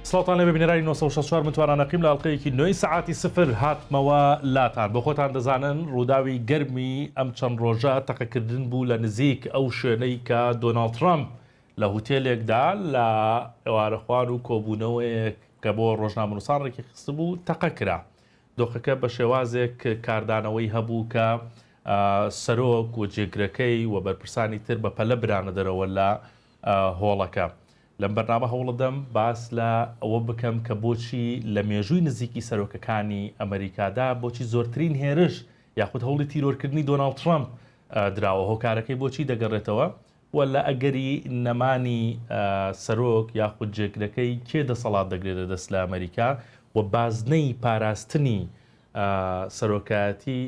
سڵاوتان لێبێ بینەرانی 964 من توانا نەقیم لە ئەڵقەیەکی نوێی سەعاتی سفر هاتمەوە لاتان بۆ خۆتان دەزانن ڕووداوی گەرمی ئەم چەند ڕۆژە تەقەکردن بوو لە نزیک ئەو شوێنەی کە دۆناڵد ترەمپ لە هوتێلێکدا لە ئێوارەخوان و کۆبوونەوەیەک کە بۆ ڕۆژنامەنووسان ڕێکی خستبوو تەقە کرا دۆخەکە بە شێوازێک کاردانەوەی هەبوو کە سەرۆک و جێگرەکەی و بەرپرسانی تر بە پەلە برانە دەرەوە لە هۆڵەکە. لەم بەرنامە هەوڵەدەم باس لە ئەوە بکەم کە بۆچی لە مێژووی نزیکی سەرۆکەکانی ئەمەریکادا بۆچی زۆرترین هێرش یاخود هەوڵی تیرۆرکردنی دۆناڵد ترەمپ دراوە، هۆکارەکەی بۆچی دەگەڕێتەوە و لە ئەگەری نەمانی سەرۆک یاخود جێگرەکەی کێ دەسەڵات دەگرێتە دەست لە ئەمەریکا و بازنەی پاراستنی سەرۆکایەتی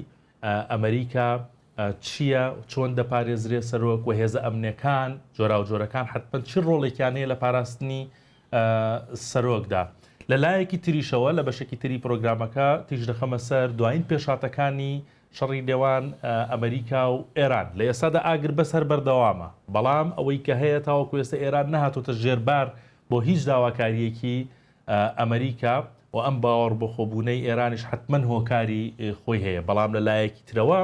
ئەمەریکا چییە، چۆن دەپارێزرێ سەرۆک و هێزە ئەمنیەکان جۆراوجۆرەکان حەتمەن چ ڕۆڵێکیان هەیە لە پاراستنی سەرۆکدا. لە لایەکی تریشەوە لە بەشێکی تری پرۆگرامەکە تیش دەخەمە سەر دوایین پێشهاتەکانی شەڕی نێوان ئەمەریکا و ئێران. لە ئێستادا ئاگربەست هەر بەردەوامە، بەڵام ئەوەی کە هەیە تاوەکو ئێستا ئێران نەهاتۆتە ژێر بار بۆ هیچ داواکارییەکی ئەمەریکا و ئەم باوەڕبەخۆبوونەی ئێرانیش حەتمەن هۆکاری خۆی هەیە، بەڵام لە لایەکی ترەوە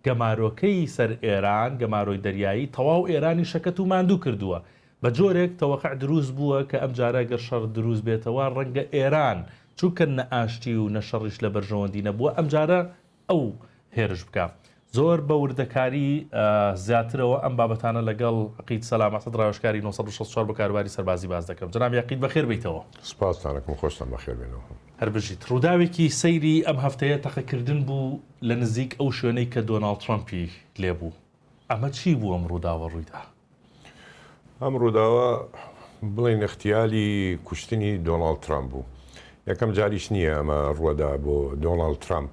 گەمارۆکەی سەر ئێران، گەمارۆی دەریایی تەواو ئێرانی شەکەت و ماندوو کردووە، بە جۆرێک تەوەقع دروست بووە کە ئەمجارە گەر شەڕ دروست بێتەوە ڕەنگە ئێران چونکە نە ئاشتی و نە شەڕیش لە بەرژەوەندی نەبووە ئەمجارە ئەو هێرش بکا. زۆر بە وردەکاری زیاترەوە ئەم بابەتانە لەگەڵ عەقید سەلام ئەسەد ڕاوێژکاری 964 بۆ کاروباری سەربازی باس دەکەم. جەنابی عەقید بەخێر بێیتەوە. سپاستان ئەکەم خۆشتان بەخێر بێنەوە. هەر بژیت. ڕووداوێکی سەیری ئەم هەفتەیە تەقەکردن بوو لە نزیک ئەو شوێنەی کە دۆناڵد ترەمپی لێ بوو. ئەمە چی بوو ئەم ڕووداوە ڕوویدا؟ ئەم ڕووداوە بڵێین اغتیالی کوشتنی دۆناڵد ترامپ بوو. یەکەم جاریش نییە ئەمە ڕووەدا بۆ دۆناڵد ترامپ.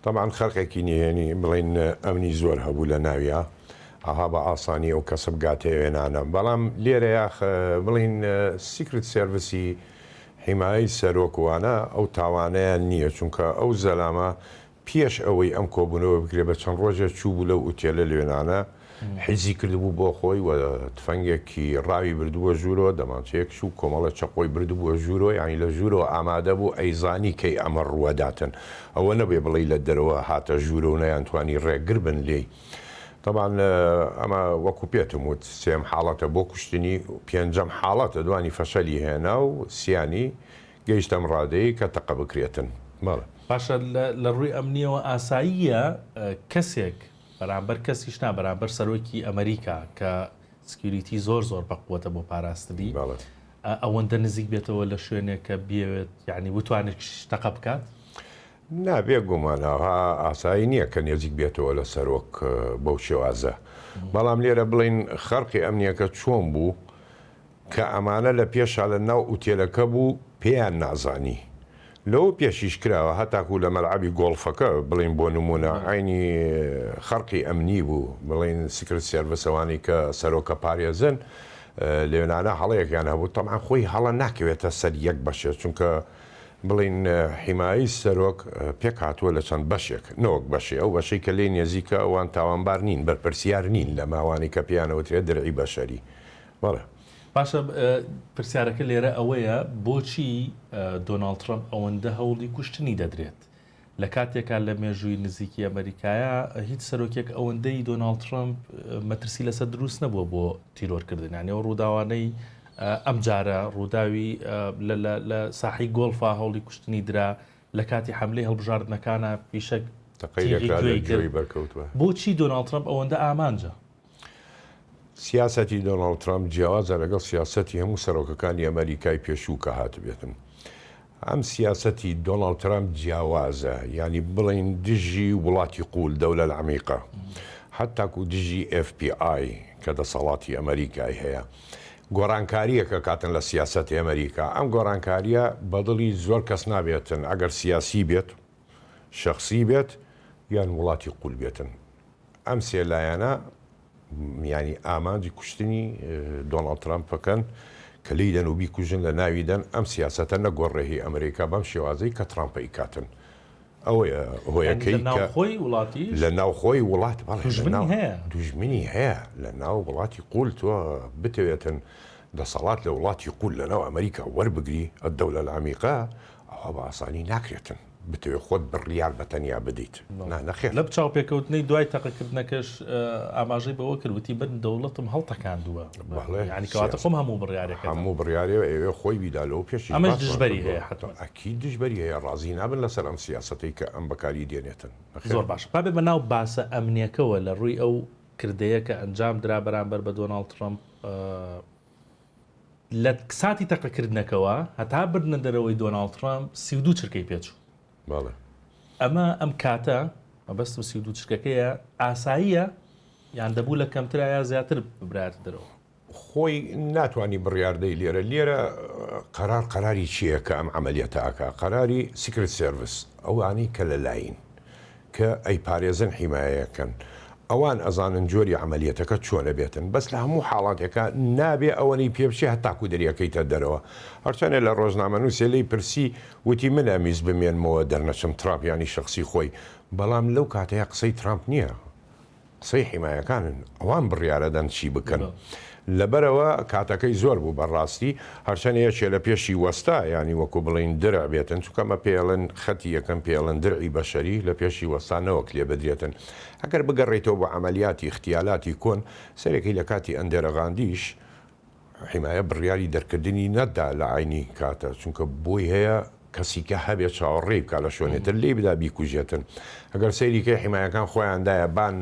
تەبعەن خەرقێکی نهێنی بڵێین ئەمنی زۆر هەبوو لە ناویا ئاها بە ئاسانی ئەو کەسە بگاتە ئەوێنانە. بەڵام لێرەیا بڵێین Secret Service ی حیمایەی سەرۆک وانە ئەو تاوانەیان نییە چونکە ئەو زەلامە پێش ئەوەی ئەم کۆبوونەوە بکرێ بە چەند ڕۆژێ چووبوو لەو ئوتێلە لوێنانە حیزی کردبوو بۆ خۆی و تفەنگێکی ڕاوی بردبووە ژوورەوە، دەمانچەیەکش و کۆمەڵە چەقۆی بردبووە ژوورەوە، یانی لە ژوورەوە ئامادە بوو، ئەیزانی کەی ئەمە ڕووەداتن. ئەوە نەبێ بڵێی لە دەرەوە هاتە ژوورەوە و نەیانتوانی ڕێگر بن لێی. تەبعەن ئەمە وەکوو پێتم وت سێیەم حاڵەتە بۆ کوشتنی، پێنجەم حاڵەتە دوانی فەشەلی هێنا و سیانی گەیشتە ئەم ڕادەیەی کە تەقە بکرێتن. بەڵێ. باشە لە ڕووی ئەمنیەوە ئاساییە کەسێک بەرامبەر کەسیش نا بەرامبەر سەرۆکی ئەمریکا کە security زۆر زۆر بەقوەتە بۆ پاراستنی ئەوەندە نزیک بێتەوە لە شوێنێک کە بیەوێت یعنی بتوانێت تەقە بکات؟ نا بێ گومان ئاها ئاسایی نییە کە نێزیک بێتەوە لە سەرۆک بەو شێوازە بەڵام لێرە بڵین خەرقی ئەمنیەکە چۆن بوو کە ئەمانە لە پێشا لە ناو ئوتێلەکە بوو پێیان نازانی. لەوە پێشیش کراوە هەتاکوو لە مەلعەبی گۆڵفەکە بڵێین بۆ نموونە عەینی خەرقی ئەمنی بوو بڵێین Secret Service ئەوانەی کە سەرۆکە پارێزن لەوێنانە هەڵەیەکیان هەبوو تەبعەن خۆی هەڵە ناکەوێتە سەر یەک بەشێ چونکە بڵێین حیمایەی سەرۆک پێک هاتووە لە چەند بەشێک نەوەک بەشێ ئەو بەشەی کە لێی نێزیکە ئەوان تاوانبار نین بەرپرسیار نین لەمە ئەوانەی کە پێیان ئەوترێت درعی بەشەری بەڵێ. باشە پرسیارەکە لێرە ئەوەیە بۆچی دۆناڵد ترەمپ ئەوەندە هەوڵی کوشتنی دەدرێت؟ لە کاتێکا لە مێژووی نزیکی ئەمریکایە هیچ سەرۆکێک ئەوەندەی دۆناڵد ترەمپ مەترسی لەسەر دروست نەبووە بۆ تیرۆرکردن یانی ئەو ڕووداوانەی ئەم جارە ڕووداوی لە ساحی گۆڵفا هەوڵی کوشتنی درا لە کاتی حملەی هەڵبژاردنەکانە فیشەک تەقەی لێکرا لە گوێی بەرکەوتووە. بۆچی دۆناڵد ترەمپ ئەوەندە ئامانجە؟ سیاسەتی دۆناڵد ترەمپ جیاوازە لەگەڵ سیاسەتی هەموو سەرۆکەکانی ئەمەریکای پێشوو کە هاتبێتن. ئەم سیاسەتی دۆناڵد ترەمپ جیاوازە، یانی بڵێین دژی وڵاتی قوول، دولە العمیقە، هەتاکو دژی ئێف پی ئای کە دەسەڵاتی ئەمەریکای هەیە. گۆڕانکارییەک ئەکاتن لە سیاسەتی ئەمەریکا. ئەم گۆڕانکارییە بە دڵی زۆر کەس نابێتن، ئەگەر سیاسی بێت، شەخسی بێت یان وڵاتی قوول بێتن. ئەم سێ لایەنە یانی ئامانجی کوشتنی دۆناڵد ترەمپ بکەن کە لێی دەن و بیکوژن لە ناوی دەن ئەم سیاسەتە نەگۆڕێ هی ئەمریکا بەم شێوازەی کە ترەمپ ئەیکاتن ئەوەیە هۆیەکەی لە ناوخۆی وڵاتیش لە ناوخۆی وڵات بەڵێ دوژمنی هەیە دوژمنی هەیە لە ناو وڵاتی قول تۆ بتەوێتن. دەسەڵات لە وڵاتی قول لە ناو ئەمریکا وەربگری، الدولە العمیقە، ئەوە بە ئاسانی ناکرێتن بتەوێ خۆت بڕیار بە تەنیا بدەیت. نا نەخێر. لەم چاوپێکەوتنەی دوای تەقەکردنەکەش ئاماژەی بەوە کرد وتی من دەوڵەتم هەڵتەکاندووە. بەڵێ. یانی کەواتە خۆم هەموو بڕیارێک ئەدەم. هەموو بڕیارێ ئەیەوێ خۆی بیدا لەوە پێشیش ئەمەش باسمان دژبەری کردووە. هەیە حەتمەن. ئەکید دژبەری هەیە ڕازی نابن لەسەر ئەم سیاسەتەی کە ئەم بەکاری دێنێتن. نەخێر. زۆر باشە با بێمە ناو باسە ئەمنیەکەوە لە ڕووی ئەو کردەیە کە ئەنجام درا بەرامبەر بە دۆناڵد ترەمپ لە ساتی تەقەکردنەکەوە هەتا بردنە دەرەوەی دۆناڵد ترەمپ 32 چرکەی پێچوو. بەڵێ. ئەمە ئەم کاتە مەبەستم 32 چرکەکەیە ئاساییە یان دەبوو لە کەمترا یا زیاتر ببرایەتە دەرەوە؟ خۆی ناتوانی بڕیار دەی لێرە لێرە قەرار قەراری چیە کە ئەم عەمەلیەتە ئەکا قەراری Secret Service ئەوانەی کە لە لاین کە ئەیپارێزن حیمایەکەن ئەوان ئەزانن جۆری عەمەلیەتەکە چۆنە بێتن بەس لە هەموو حاڵاتێکا نابێ ئەوەنەی پێ بچێ هەتاکو دەریەکەیتە دەرەوە هەرچەنێ لە ڕۆژنامەنووسێ لێی پرسی وتی من ئەمیست بمێنمەوە دەرنەچم ترامپ یانی شەخسی خۆی بەڵام لەو کاتەیا قسەی ترامپ نیە قسەی حیمایەکانن ئەوان بڕیارەدەن چی بکەن لەبەرئەوە کاتەکەی زۆر بوو بەڕاستی هەرچەنە یەکێ لە پێشی وەستا یانی وەکو بڵێین درع بێتن چونکە ئەمە پێڵن خەتی یەکەم پێڵن درعی بەشەری لە پێشی وەستا نەوەک لێ بدرێتن ئەگەر بگەڕێیتەوە بۆ عەمەلیاتی ئیختیالاتی کۆن سەرێکی لە کاتی ئەندێرەغاندیش حیمایە بڕیاری دەرکردنی نەدا لە عەینی کاتە چونکە بۆی هەیە کەسیکە هەبێ چاوەڕێی بکا لە شوێنێ تر لێی بدا بیکوژێتن ئەگەر سەیری کەی حیمایەکان خۆیان دایە بان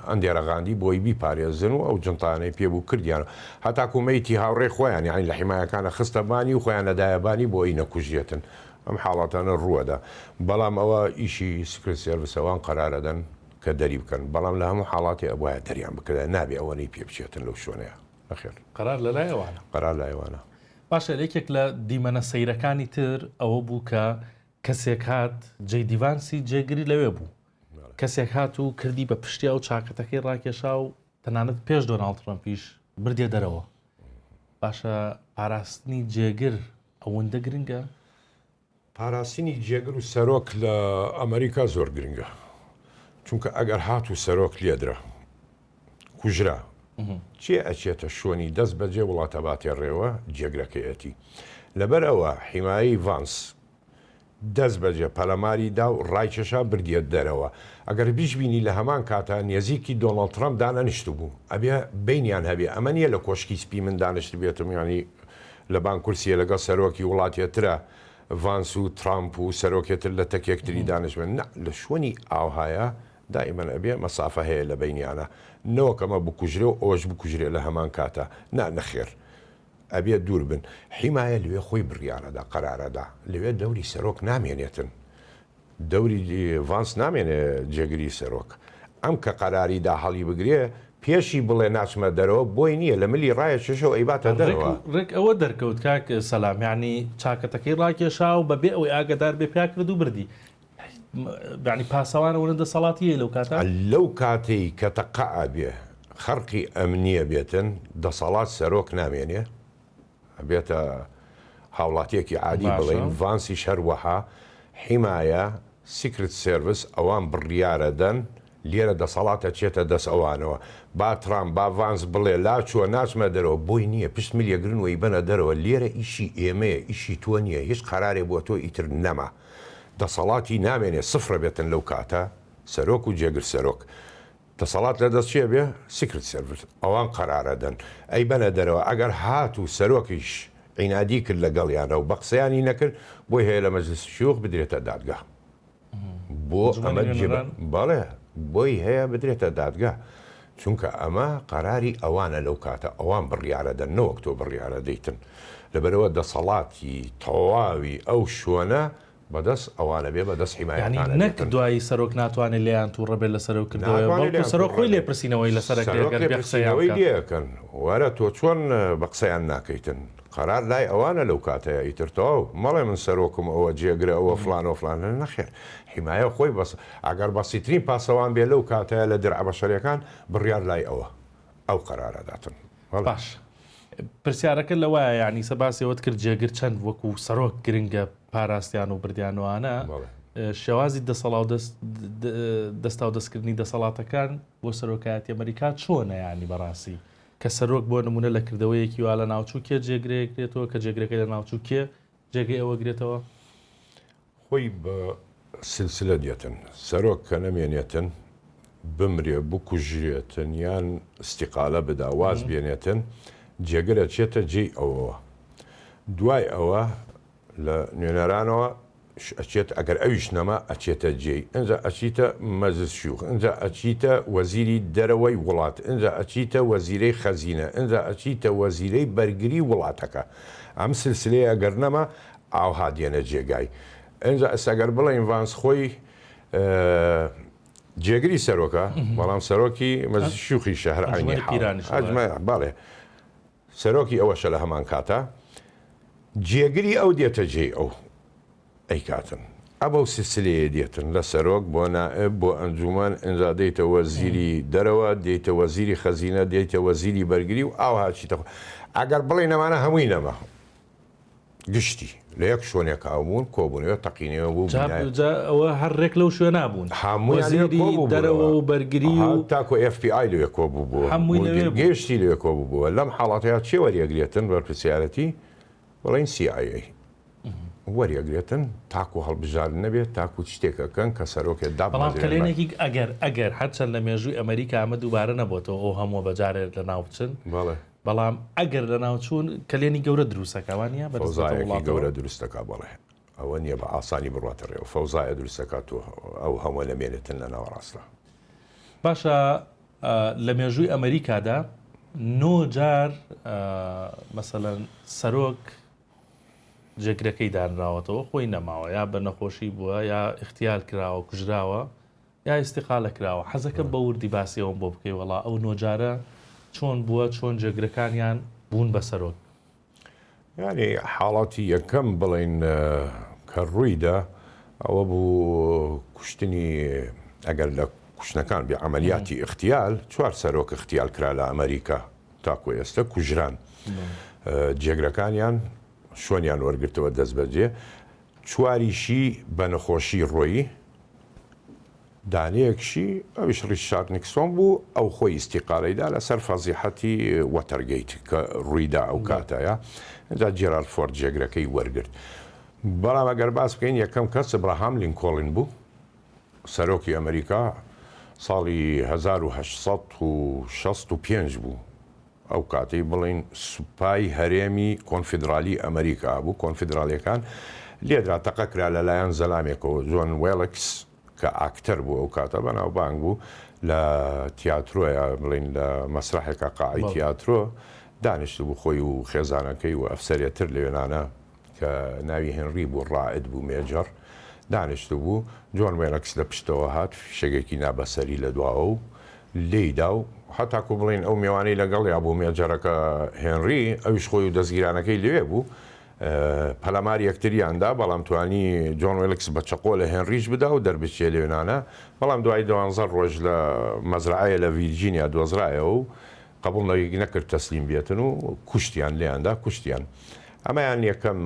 ئەندێرەغاندی بۆی بیپارێزن و ئەو جنتانەی پێ بوو کردیان هەتاکو مەیتی هاوڕێی خۆیان یانی لە حیمایەکانە خستە بانی و خۆیان ئەدایە بانی بۆی نەکوژرێتن ئەم حاڵاتانە ڕووەدا بەڵام ئەوە ئیشی Secret Service ە وان قەرارەدەن کە دەری بکەن بەڵام لە هەموو حاڵاتێ ئەبوایە دەریان بکردایە نابێ ئەوەنەی پێ بچێتن لەو شوێنەیە. نەخێر. قەرار لە لای ئەوانە. قەرار لای ئەوانە. باشە یەکێک لە دیمەنە سەیرەکانی تر ئەوە بوو کە کەسێک هات جەی دی ڤانسی جێگری لەوێ بوو کەسێک هات و کردی بە پشتیا و چاکەتەکەی ڕاکێشا و تەنانەت پێش دۆناڵد ترەمپیش بردیە دەرەوە باشە پاراستنی جێگر ئەوەندە گرنگە؟ پاراستنی جێگر و سەرۆک لە ئەمریکا زۆر گرنگە چونکە ئەگەر هات و سەرۆک لێدرا کوژرا کێ ئەچێتە شۆنی دەست بەجێ وڵاتە باتێ ڕێوە جێگرەکەیەتی لەبەر ئەوە حیمایەی ڤانس دەست بەجێ پەلەماری دا و ڕایکێشا بردیە دەرەوە ئەگەر بیشبینی لە هەمان کاتا نێزیکی دۆناڵد ترەمپ دانەنیشتبوو ئەبێ بەینیان هەبێ ئەمە نیە لە کۆشکی سپی من دانیشتبێتم یانی لە بان کورسیە لەگەڵ سەرۆکی وڵاتێ ترە ڤانس و ترامپ و سەرۆکێ تر لە تەک یەکتری دانیشتبن نا لە شوێنی ئاوهایە دائیمەن ئەبێ مەسافە هەیە لە بەینیانە نەوەک ئەمە بکوژرێ و ئەوەش بکوژرێ لە هەمان کاتا نا نەخێر ئەبێ دوور بن حیمایە لەوێ خۆی بڕیارەدا قەرارەدا لەوێ دەوری سەرۆک نامێنێتن دەوری ڤانس نامێنێ جێگری سەرۆک ئەم کە قەراری دا هەڵی بگرێ پێشی بڵێ ناچمە دەرەوە بۆی نییە لە ملی ڕایەکێشەوە ئەیباتە دەرەوە. ڕێک ئەوە دەرکەوت کاک سەلام یانی چاکەتەکەی ڕاکێشا و بەبێ ئەوەی ئاگەدار بێ پیا کرد و بردی یانی پاسەوان ئەوەنە دەسەڵاتی هەیە لەو کاتە؟ لەو کاتەی کە تەقە ئەبێ خەرقی ئەمنیە بێتن دەسەڵات سەرۆک نامێنێ ئەبێتە هاوڵاتیەکی عادی بڵێین ڤانسیش هەروەها حیمایە Secret Service ئەوان بڕیارەدەن لێرە دەسەڵات ئەچێتە دەست ئەوانەوە با ترامپ با ڤانس بڵێ لاچوە ناچمە دەرەوە بۆی نیە پشت مل یەگرن و ئەیبەنە دەرەوە لێرە ئیشی ئێمەیە ئیشی تۆ نیە هیچ قەرارێ بۆ تۆ ئیتر نەما دەسەڵاتی نامێنێ سفرە بێتن لەو کاتە سەرۆک و جێگر سەرۆک دەسەڵات لە دەست کێ بێ؟ Secret Service ئەوان قەرارەدەن ئەیبەنە دەرەوە ئەگەر هاتوو سەرۆکیش عینادی کرد لەگەڵیانە و بەقسەیانی نەکرد بۆی هەیە لە مەجلس شیوخ بدرێتە دادگا بۆ ئەمە بەڵێ بۆی هەیە بدرێتە دادگا چونکە ئەمە قەراری ئەوانە لەو کاتە ئەوان بڕیارەدەن نەوەک تۆ بڕیارە دەیتن لەبەرەوە دەسەڵاتی تەواوی ئەو شوێنە بەدەست ئەوانە بێ بەدەست یانی حیمایەکانە نەک بێتن. دوایی سەرۆک ناتوانێ لێیان توڕە بێت لەسەر ئەو کردەوەیە ناتوانێ بەڵکو لێیان سەرۆک توڕە خۆی بێ. لێپرسینەوەی لەسەر ئەکرێ سەرۆک گەر بێ قسەیان لێپرسینەوەی بکات. لێ ئەکەن وەرە تۆ چۆن بە قسەیان ناکەیتن قەرار لای ئەوانە لەو کاتەیا ئیتر تەواو مەڵێ من سەرۆکم ئەوە جێگرە ئەوە فڵان ئەوە فڵان نەخێر حیمایە خۆی بەس ئەگەر بەسیترین پاسەوان بێ لەو کاتەیا لە درعە بەشەریەکان بڕیار لای ئەوە ئەو قەرارە داتن بەڵێ. باش پرسیارەکە لەوایە یانی سە باسی ئەوەت کرد جێگر چەند وەکو سەرۆک گرنگە پاراستیان و بردیانوانە شێوازی دەسەڵاو دەستا و دەستکردنی دەسەڵاتەکان بۆ سەرۆکایەتی ئەمریکا چۆنە ینی بەڕاستی؟ کە سەرۆک بۆ نمونە لە کردەوەیەکی وا لە ناوچوو کێ جێگرەیەکرێتەوە کە جێگرەکەی لە ناوچوو کێ جێگەی ئەوە گرێتەوە؟ خۆی بە سلسلە دێتن سەرۆک کە نەمێنێتن بمرێ بکوژرێتن یان ئیستیقالە بدا واز بێنێتن جێگر ئەچێتە جێی ئەوەوە دوای ئەوە لە نوێنەرانەوە ئەچێت ئەگەر ئەویش نەما ئەچێتە جێی ئنجا ئەچیتە مەجلس شیوخ ئنجا ئەچیتە وەزیری دەرەوەی وڵات ئنجا ئەچیتە وەزیرەی خەزینە ئنجا ئەچیتە وەزیرەی بەرگری وڵاتەکە ئەم سلسلەیە ئەگەر نەما ئاوها دێنە جێگای ئنجا ئێستا گەر بڵێین ڤانس خۆی جێگری سەرۆکە بەڵام سەرۆکی مەجلس شیوخیشە هەر عەینی حاڵ بەڵێ سەرۆکی ئەوەشە لە هەمان کاتا جێگری ئەو دێتە جێی ئەو ئەیکاتن. ئەبەو سلسلەیە دێتن لە سەرۆک بۆ نائب بۆ ئەنجومەن ئینجا دێیتە وەزیری دەرەوە دێیتە وەزیری خەزینە دێیتە وەزیری بەرگری و ئاوها چیتە خۆ ئەگەر بڵێین ئەمانە هەمووی نەما گشتی لە یەک شۆنێکا بوون کۆبوونەوە تەقینەوە بوو جا بینای جا ئەوە هەر ڕێک لەو شوێنە بوون هەموویان لەوێ وەزیری کۆبووبوونەوە دەرەوە و بەرگری ها و تاکۆ ئێف پی ئای لەوێ کۆبووبووە هەمووی مودیر لەوێ بوون. گشتی لەوێ کۆبووبووە لەم حاڵەتەیا چێ وەریەگرێتن بەرپرسیارەتی بڵێین سی ئای ئەی وەریەگرێتن تاکو هەڵبژاردن نەبێت تاکو شتێک ئەکەن کە سەرۆکێ بەڵام دابمەزرێنن. کەلێنێکی ئەگەر ئەگەر هەرچەند لە مێژووی ئەمەریکا ئەمە دووبارە نەبۆتەوە ئەو هەمووە بەجارێ لەناو بچن بەڵێ. بەڵام ئەگەر لەناو چوون کەلێنی گەورە دروست ئەکا وانیە بە نسبەتە فەوزایەکی وڵاتەوە؟ گەورە دروست دەکا بەڵێ ئەوە نیە بە ئاسانی بڕواتە ڕێوە فەوزایە دروست دەکات و ئەو هەمووە نەمێنێتن لە ناوەڕاستدا. باشە لە مێژووی ئەمەریکادا نۆ جار مەسەلەن سەرۆک جێگرەکەی دانراوەتەوە خۆی نەماوە یا بە نەخۆشی بووە یا اغتیال کراوە کوژراوە یا ئیستیقالە کراوە حەزەکەم بە وردی باسی ئەوەم بۆ بکەی وەڵا ئەو نۆجارە چۆن بووە چۆن جێگرەکانیان بوون بە سەرۆک. یانی حاڵەتی یەکەم بڵێین کە ڕوویدا ئەوە بوو کوشتنی ئەگەر لە کوشتنەکان بێ عەمەلیاتی ئیغتیال چوار سەرۆک ئیغتیال کرا لە ئەمەریکا تاکو ئێستە کوژران جێگرەکانیان شۆنیان وەرگرتەوە دەستبەجێ چواریشی بە نەخۆشی ڕۆیی دانەیەکشی ئەویش ڕیشارد نیکسۆن بوو ئەو خۆی ئیستیقالەی دا لەسەر فەزیحەتی وەتەرگەیت کە ڕوویدا ئەو کاتەیە ئینجا جێرالد فۆرد جێگرەکەی وەرگرت بەڵام ئەگەر باس بکەین یەکەم کەس ئەبراهام لینکۆڵن بوو سەرۆکی ئەمریکا ساڵی 1865 بوو ئەو کاتەی بڵێین سوپای هەرێمی کۆنفیدرالی ئەمریکا بوو، کۆنفیدرالیەکان لێدرا تەقە کرا لە لایەن زەلامێکەوە جۆن وێڵکس کە ئاکتەر بوو ئەو کاتە بەناوبانگ بوو لە تیاترۆیا بڵێین لە مەسرەحێکا قاعەی تیاترۆ دانیشتبوو خۆی و خێزانەکەی و ئەفسەرێتر لەوێنانە کە ناوی هێنری بوو ڕائد بوو مێجەڕ دانیشتبوو، جۆن وێلکس لە پشتەوە هات فیشەکێکی نا بە سەری لە دواوە و لێی دا و هەتاکوو بڵێین ئەو مێوانەی لەگەڵیا بوو مێجەرەکە هێنری ئەویش خۆی و دەستگیرانەکەی لەوێ بوو پەلاماری یەکتریان دا بەڵام توانی جۆن وێلکس بە چەقۆ لە هێنریش بدا و دەربچێ لەوێنانە بەڵام دوای دوانزە ڕۆژ لە مەزرەعەیە لە ڤیرجینیا دۆزرایەوە و قبوڵ نەکرد تەسلیم بێتن و کوشتیان لێیان دا کوشتیان. ئەمەیان یەکەم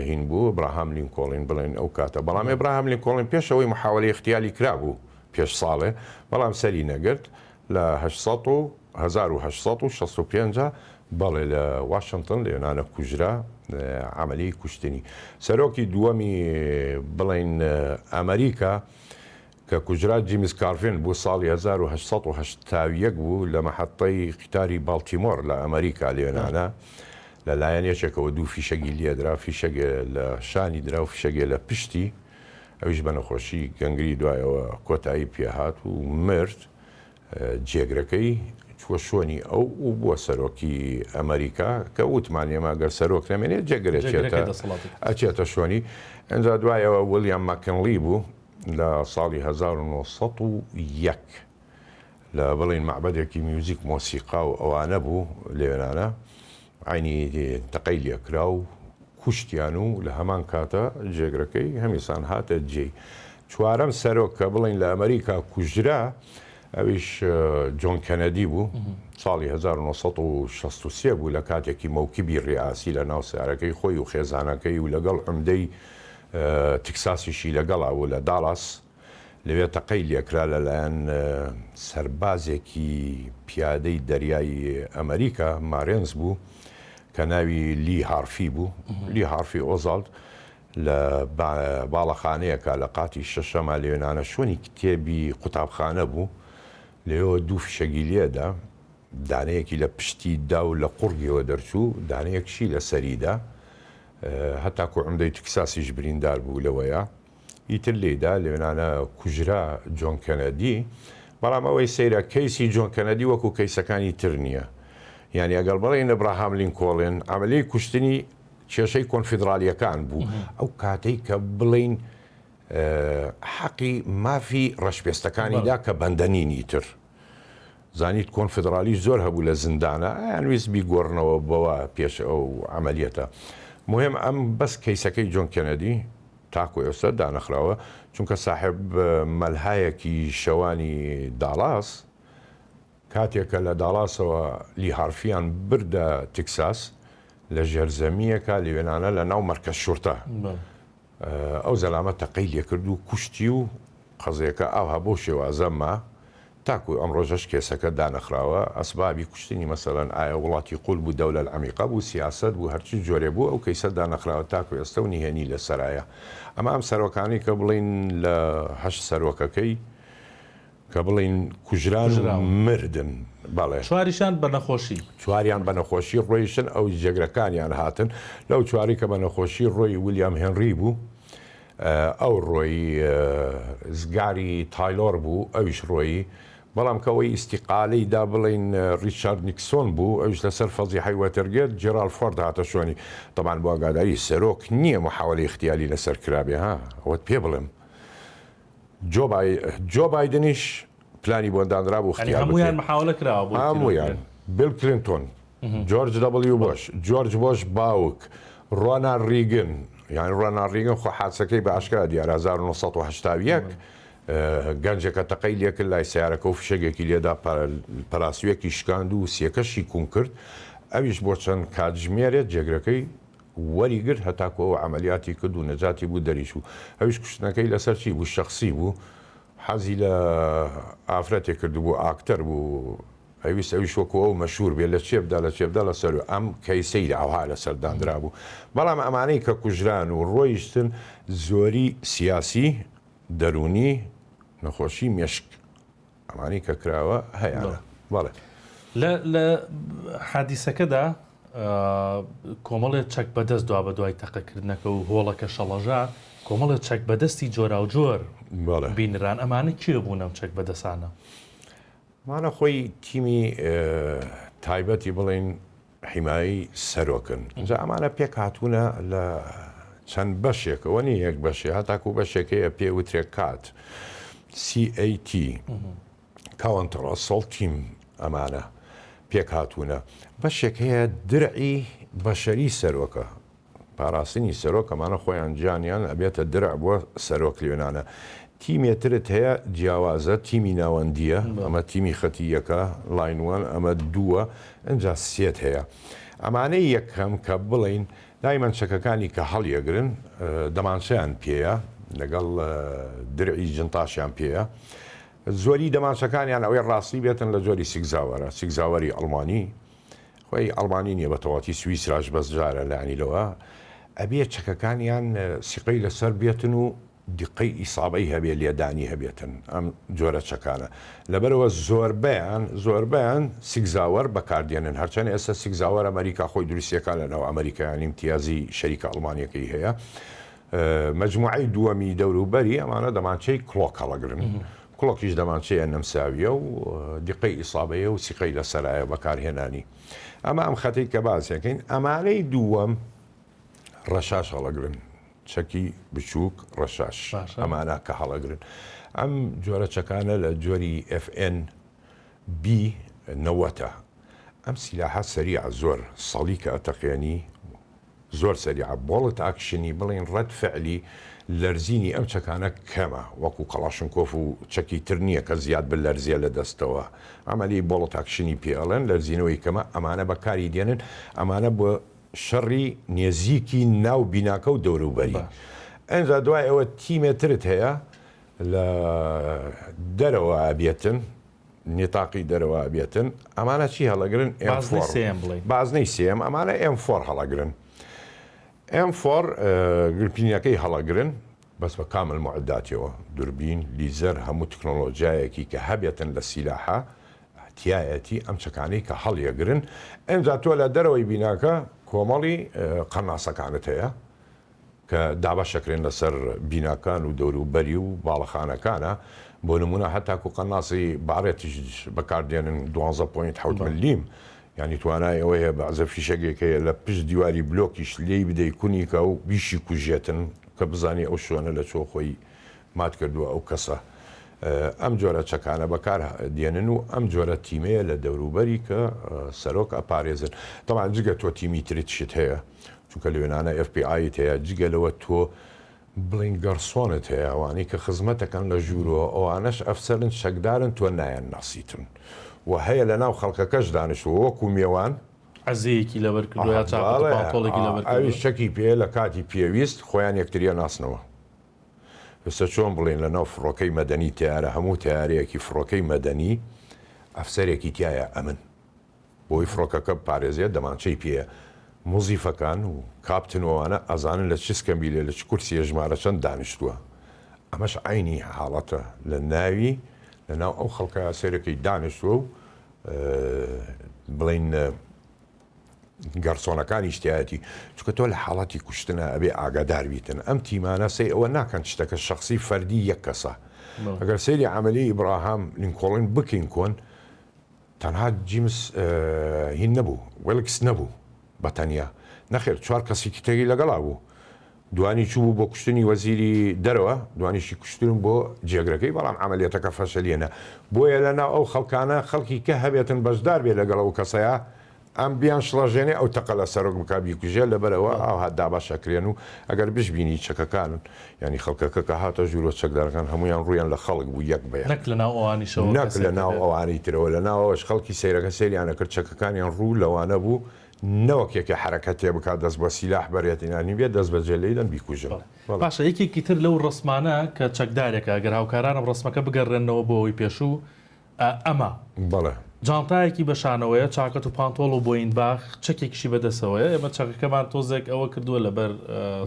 هین بوو ئەبراهام لینکۆڵین بڵێن ئەو کاتە بەڵام ئەبراهام لینکۆڵین پێش ئەوەی محاوەلەی ئیغتیالی کرابوو پێش ساڵێ بەڵام سەری نەگرت لە 800 و 1865 بەڵێ لە واشنتن لە یۆنانە کوژرا عەمەلیەی کوشتنی سەرۆکی دووەمی بڵێن ئەمریکا کە کوژرا جیمس کارڤین بوو ساڵی 1881 بوو لە مەحەتەی قیتاری باڵتیمۆر لە ئەمریکا لێنانە لە لایەن یەکێکەوە دوو فیشەگی لێدرا فیشەگێ لە شانی درا و فیشەگێ لە پشتی ئەویش بە نەخۆشی گەنگری دوایەوە کۆتایی پێهات و مرد جێگرەکەی چووە شۆنی ئەو و بووە سەرۆکی ئەمریکا کە وتمان ئێمە گەر سەرۆک نەمێنێت جێگرە ئەچێتە شۆنی ئەجا دوایەوە ویلیام ماکنلی بوو لە ساڵی 1901 لە بڵێین مەعبەدێکی میوزیک مۆسیقا و ئەوانە بوو لەوێنانە عەینی تەقەی لێکرا و کوشتیان و لە هەمان کاتە جێگرەکەی هەمیسان هاتە جێی. چوارەم سەرۆک کە بڵێین لە ئەمریکا کوژرا ئەویش جۆن کەنەدی بوو ساڵی 1963 بوو لە کاتێکی مەوکبی ڕیاسی لە ناو سیارەکەی خۆی و خێزانەکەی و لەگەڵ عمدەی تکساسیشی لەگەڵا بوو لە داڵاس. لەوێ تەقەی لێکرا لەلایەن سەربازێکی پیادەی دەریای ئەمریکا، مارێنز بوو، کە ناوی لی هارفی بوو، لی هارفی ئۆزاڵد، لە باڵەخانەیەکا لە قاتی شەشەما لەوێنانە شوێنی کتێبی قوتابخانە بوو، لەوێوە دوو فیشەگی لێدا، دانەیەکی لە پشتی دا و لە قوڕگیەوە دەرچوو، دانەیەکشی لە سەری دا، هەتاکوو عومدەی تکساسیش بریندار بوو لەوەیا. ئیتر لێیدا لەوێنانە کوژرا جۆن کەنەدی، بەڵام ئەوەی سەیرە کەیسی جۆن کەنەدی وەکو کەیسەکانی تر نییە، یانی ئەگەر بڵێین ئەبراهام لینکۆڵن عەمەلیەی کوشتنی کێشەی کۆنفیدرالیەکان بوو، ئەو کاتەی کە بڵێین حەقی مافی ڕەشپێستەکانی دا کە بەندە نین ئیتر زانیت کۆنفیدرالی زۆر هەبوو لە زیندانە ئەیان ویست بیگۆڕنەوە بەوە پێش ئەو عەمەلیەتە موهیم ئەم بەس کەیسەکەی جۆن کەنەدی تاکو ئێستا دانەخراوە، چونکە ساحێب مەلهایەکی شەوانی داڵاس، کاتێک کە لە داڵاسەوە لی هارفیان بردە تکساس، لە ژێرزەمییەکا لەوێنانە لە ناو مەرکەز شورتە، ئەو زەلامە تەقەی لێکرد و کوشتی و قەزیەکە ئاوها بەو شێوازە ما. تاکو ئەمڕۆژەش کێسەکە دانەخراوە، ئەسبابی کوشتنی مەسەلەن ئایا وڵاتی قول بوو دەولە العمیقە بوو سیاسەت بوو هەرچی جۆرێ بوو ئەو کەیسە دانەخراوە تاکو ئێستە و نهێنی لەسەرایە ئەمە ئەم سەرۆکانەی کە بڵێین لە هەشت سەرۆکەکەی کە بڵێین کوژران و مردن بەڵێ. چواریشان بە نەخۆشی. چواریان بە نەخۆشی ڕۆیشتن ئەو جێگرەکانیان هاتن لەو چواری کە بە نەخۆشی ڕۆی ولیام هێنری بوو ئەو ڕۆیی زگاری تایلۆر بوو ئەویش ڕۆیی، بەڵام کە ئەوەی ئیستیقالەی دا بڵێین ڕیچارد نیکسۆن بوو ئەویش لەسەر فەزیحەی وەتەرگێت جێراڵد فۆرد هاتە شوێنی، تەبعەن بۆ ئاگاداری سەرۆک نییە محاوەلەی ئیغتیالی لەسەر کرابێ ها ئەوەت پێ بڵێم جۆ بای جۆ بایدنیش پلانی بۆ دانرابوو یانی اغتیال هەموویان بکرێ محاوەلە کراوە بۆ تیرۆر هەموویان بیل کلینتۆن جۆرج دەبڵیو بۆش، جۆرج بۆش باوک، ڕۆناڵد ڕیگن، یانی ڕۆناڵد ڕیگن خۆ حادسەکەی بە ئاشکرا دیارە 1981 گەنجەکە تەقەی لێکرد لای سەیارەکە و فشەگێکی لێدا پەراسویەکی شکاند و سیەکەشی کون کرد ئەویش بۆ چەند کاتژمێرێک جێگرەکەی وەری گرت هەتاکو ئەو عەمەلیاتی کرد و نەجاتی بوو دەریچوو ئەویش کوشتنەکەی لەسەر چی بوو شەخسی بوو حەزی لە ئافرەتێک کردبوو ئاکتەر بوو ئەیویست ئەویش وەکو ئەو مەشهور بێ لە چێ بدا لە چێ بدا لەسەر ئەم کەیسەی ئاوها لەسەر داندرابوو بەڵام ئەمانەی کە کوژران و ڕۆیشتن زۆری سیاسی دەروونی نەخۆشی مێشک ئەمانەی کە کراوە هەیانە بەڵێ. لە لە حادیسەکەدا کۆمەڵێ چەک بەدەست دوابەدوای تەقەکردنەکە و هۆڵەکە شەڵەژا کۆمەڵێ چەک بەدەستی جۆراوجۆر بینران ئەمانە کێ بوون ئەم چەک بەدەسانە؟ ئەمانە خۆی تیمی تایبەتی بڵێین حیمایەی سەرۆکن ئینجا ئەمانە پێک هاتوونە لە چەند بەشێکەوە نیە یەک بەشێ هەتاکو بەشێک هەیە پێ وترێ کات CAT Counter Assault Team ئەمانە پێک هاتوونە بەشێک هەیە درعی بەشەری سەرۆکە پاراستنی سەرۆک ئەمانە خۆیان گیانیان ئەبێتە درع بۆ سەرۆک لێنانە تیمێ ترت هەیە جیاوازە تیمی ناوەندیە ئەمە تیمی خەتی یەکە line one ئەمە دووە ئنجا سێت هەیە ئەمانەی یەکەم کە بڵێین دایمەن چەکەکانی کە هەڵیەگرن دەمانچەیان پێیە لەگەڵ درعی جنتاشیان پێیە زۆری دەمانچەکانیان ئەوەی ڕاستی بێتن لە جۆری سیگزاوەرە سیگزاوەری ئەڵمانی خۆی ئەڵمانی نیە بەتەواتی سویسراش بەس جارە لانی لەوە ئەبێ چەکەکانیان سیقەی لەسەر بێتن و دیقەی ئیسابەی هەبێ لێدانی هەبێتن ئەم جۆرە چەکانە لەبەرەوە زۆربەیان زۆربەیان سیگزاوەر بەکاردێنن هەرچەند ئێستا سیگزاوەر ئەمریکا خۆی دروستیەکان لەناو ئەمریکایان ئیمتیازی شەریکە ئەڵمانیەکەی هەیە مەجموعەی دووەمی دەوروبەری ئەمانە دەمانچەی کڵۆک هەڵەگرن. کڵۆکیش دەمانچەیە نەمساوییە و دیقەی ئیسابەیە و سیقەی لەسەرایە بەکارهێنانی. ئەمە ئەم خەتەی کە باسیەکەین. ئەمانەی دووەم ڕەشاش هەڵەگرن. چەکی بچووک ڕەشاش ئەمانە کە هەڵەگرن. ئەم جۆرە چەکانە لە جۆری FN بی نەوەتە. ئەم سیلاحە سەریعە زۆر سەڵیکە ئەتەقێنی زۆر سەریعە bolt action ی بڵێین ڕەد فعلی لەرزینی ئەم چەکانە کەمە وەکو کەڵاشنکۆف و چەکی تر نییە کە زیاد بلەرزێ لە دەستەوە عەمەلی bolt action ی پێ ئەڵێن لەرزینەوەی کەمە ئەمانە بەکاری دێنن ئەمانە بۆ شەڕی نێزیکی ناو بیناکە و دەوروبەری ئەنجا دوای ئەوە تیمێ ترت هەیە. لە دەرەوە ئەبێتن نیتاقی دەرەوە ئەبێتن ئەمانە چی هەڵەگرن ئێم فۆر بازنەی سێم ئەمانە ئێم فۆر هەڵەگرن ئێم فۆر گرپینەکەی هەڵەگرن بەس بە کامل معداتەوە دوربین لیزەر هەموو تکنۆلۆژیایەکی کە هەبێتن لە سیلاحە تیایەتی ئەم چەکانەی کە هەڵیەگرن ئەمجا تۆ لە دەرەوەی بیناکە کۆمەڵی قەناسەکانت هەیە کە دابەشەکرێن لەسەر بیناکان و دەوروبەری و باڵەخانەکانە، بۆ نموونە هەتاکو قەناسی باڕێتیش بەکاردێنن دوانزە point حەوت ملیم، یانی توانای ئەوەی هەیە بەعزە فیشەکێک هەیە لە پشت دیواری بلۆکیش لێی بدەی کونیکە و بیشی کوژێتن کە بزانی ئەو شوێنە لە چۆ خۆی مات کردووە ئەو کەسە. ئەم جۆرە چەکانە بەکار دێنن و ئەم جۆرە تیمەیە لە دەوروبەری کە سەرۆک ئەپارێزن. تەبعەن جگە تۆ تیمی ترتشت هەیە چونکە لەوێنانە ئێف بی ئایت هەیە جگە لەوە تۆ بڵین گەڕسۆنت هەیە ئەوانەی کە خزمەتەکەن لە ژوورەوە ئەوانەش ئەفسەرن چەکدارن تۆ نایان ناسیتن و هەیە لە ناو خەڵکەکەش دانیشتووە وەکو مێوان عەزێیەکی لەبەر کردووە یا چاکەت و پانتۆڵێکی لەبەر کردووە. ئەویش چەکی پێیە لە کاتی پێویست خۆیان یەکتری ئەناسنەوە. ئێستا چۆن بڵێین لە ناو فڕۆکەی مەدەنی تەیارە هەموو تەیارەیەکی فڕۆکەی مەدەنی ئەفسەرێکی تیایە ئەمن بۆی فڕۆکەکە بپارێزێت دەمانچەی پێیە موزیفەکان و کاپتن و ئەوانە ئەزانن لە چ سکەمبیلێ لە چ کورسیە ژمارە چەند دانیشتووە ئەمەش عەینی حاڵەتە لە ناوی لە ناو ئەو خەڵکە سەیرەکەی دانیشتووە و بڵێین گەڕسۆنەکانیش تیایەتی چونکە تۆ لە حاڵەتی کوشتنا ئەبێ ئاگادار بیتن ئەم تیمانە سەی ئەوە ناکەن شتەکە شەخسی فەردی یەک کەسە ئەگەر سەیری عەمەلی ئیبراهام لینکۆڵن بکەین کۆن تەنها جیمس هین نەبوو وێلکس نەبوو بە تەنیا نەخێر چوار کەسێکی تری لەگەڵا بوو دوانی چوو بۆ کوشتنی وەزیری دەرەوە دوانیشی کوشتن بۆ جێگرەکەی بەڵام عملیەتەکە فەشەلیەنە بۆیە لە ناو ئەو خەڵکانە خەڵکی کە هەبێتن بەشدار بێ لەگەڵ ئەو کەسەیە ئەم بیان شڵەژێنێ ئەو تەقە لە سەرۆک بکا بیکوژێ لەبەرئەوە ئاوها دابەش ئەکرێن و ئەگەر بشبینی چەکەکان یانی خەڵکەکە کە هاتە ژوورۆ چەکدارەکان هەموویان ڕوویان لە خەڵک بوو یەک بە یەک نەک لەناو ئەوانیشەوە نەک کەسێک لەناو هەبێت. ئەوانی ترەوە لەناوەوەش خەڵکی سەیرەکە سەیریان ئەکرد چەکەکانیان ڕوو لەوانە بوو نەوەک یەکێ حەرەکەتێ بکا دەست بە سیلاح بەرێت یانی بێ دەست بەجێ لێیدەن بیکوژن بەڵێ بەڵێ. باشە یەکێکی تر لەو ڕەسمانە کە چەکدارێکە ئەگەر هاوکارانم ڕەسمەکە بگەڕێننەوە بۆ ئەوەی پێشوو ئەمە. بەڵێ. جانتایەکی بە شانەوەیە، چاکەت و پانتۆڵ و بۆینباخ، چەکێکیشی بە دەسەوەیە. ئێمە چەکەکەمان تۆزێک ئەوە کردووە لەبەر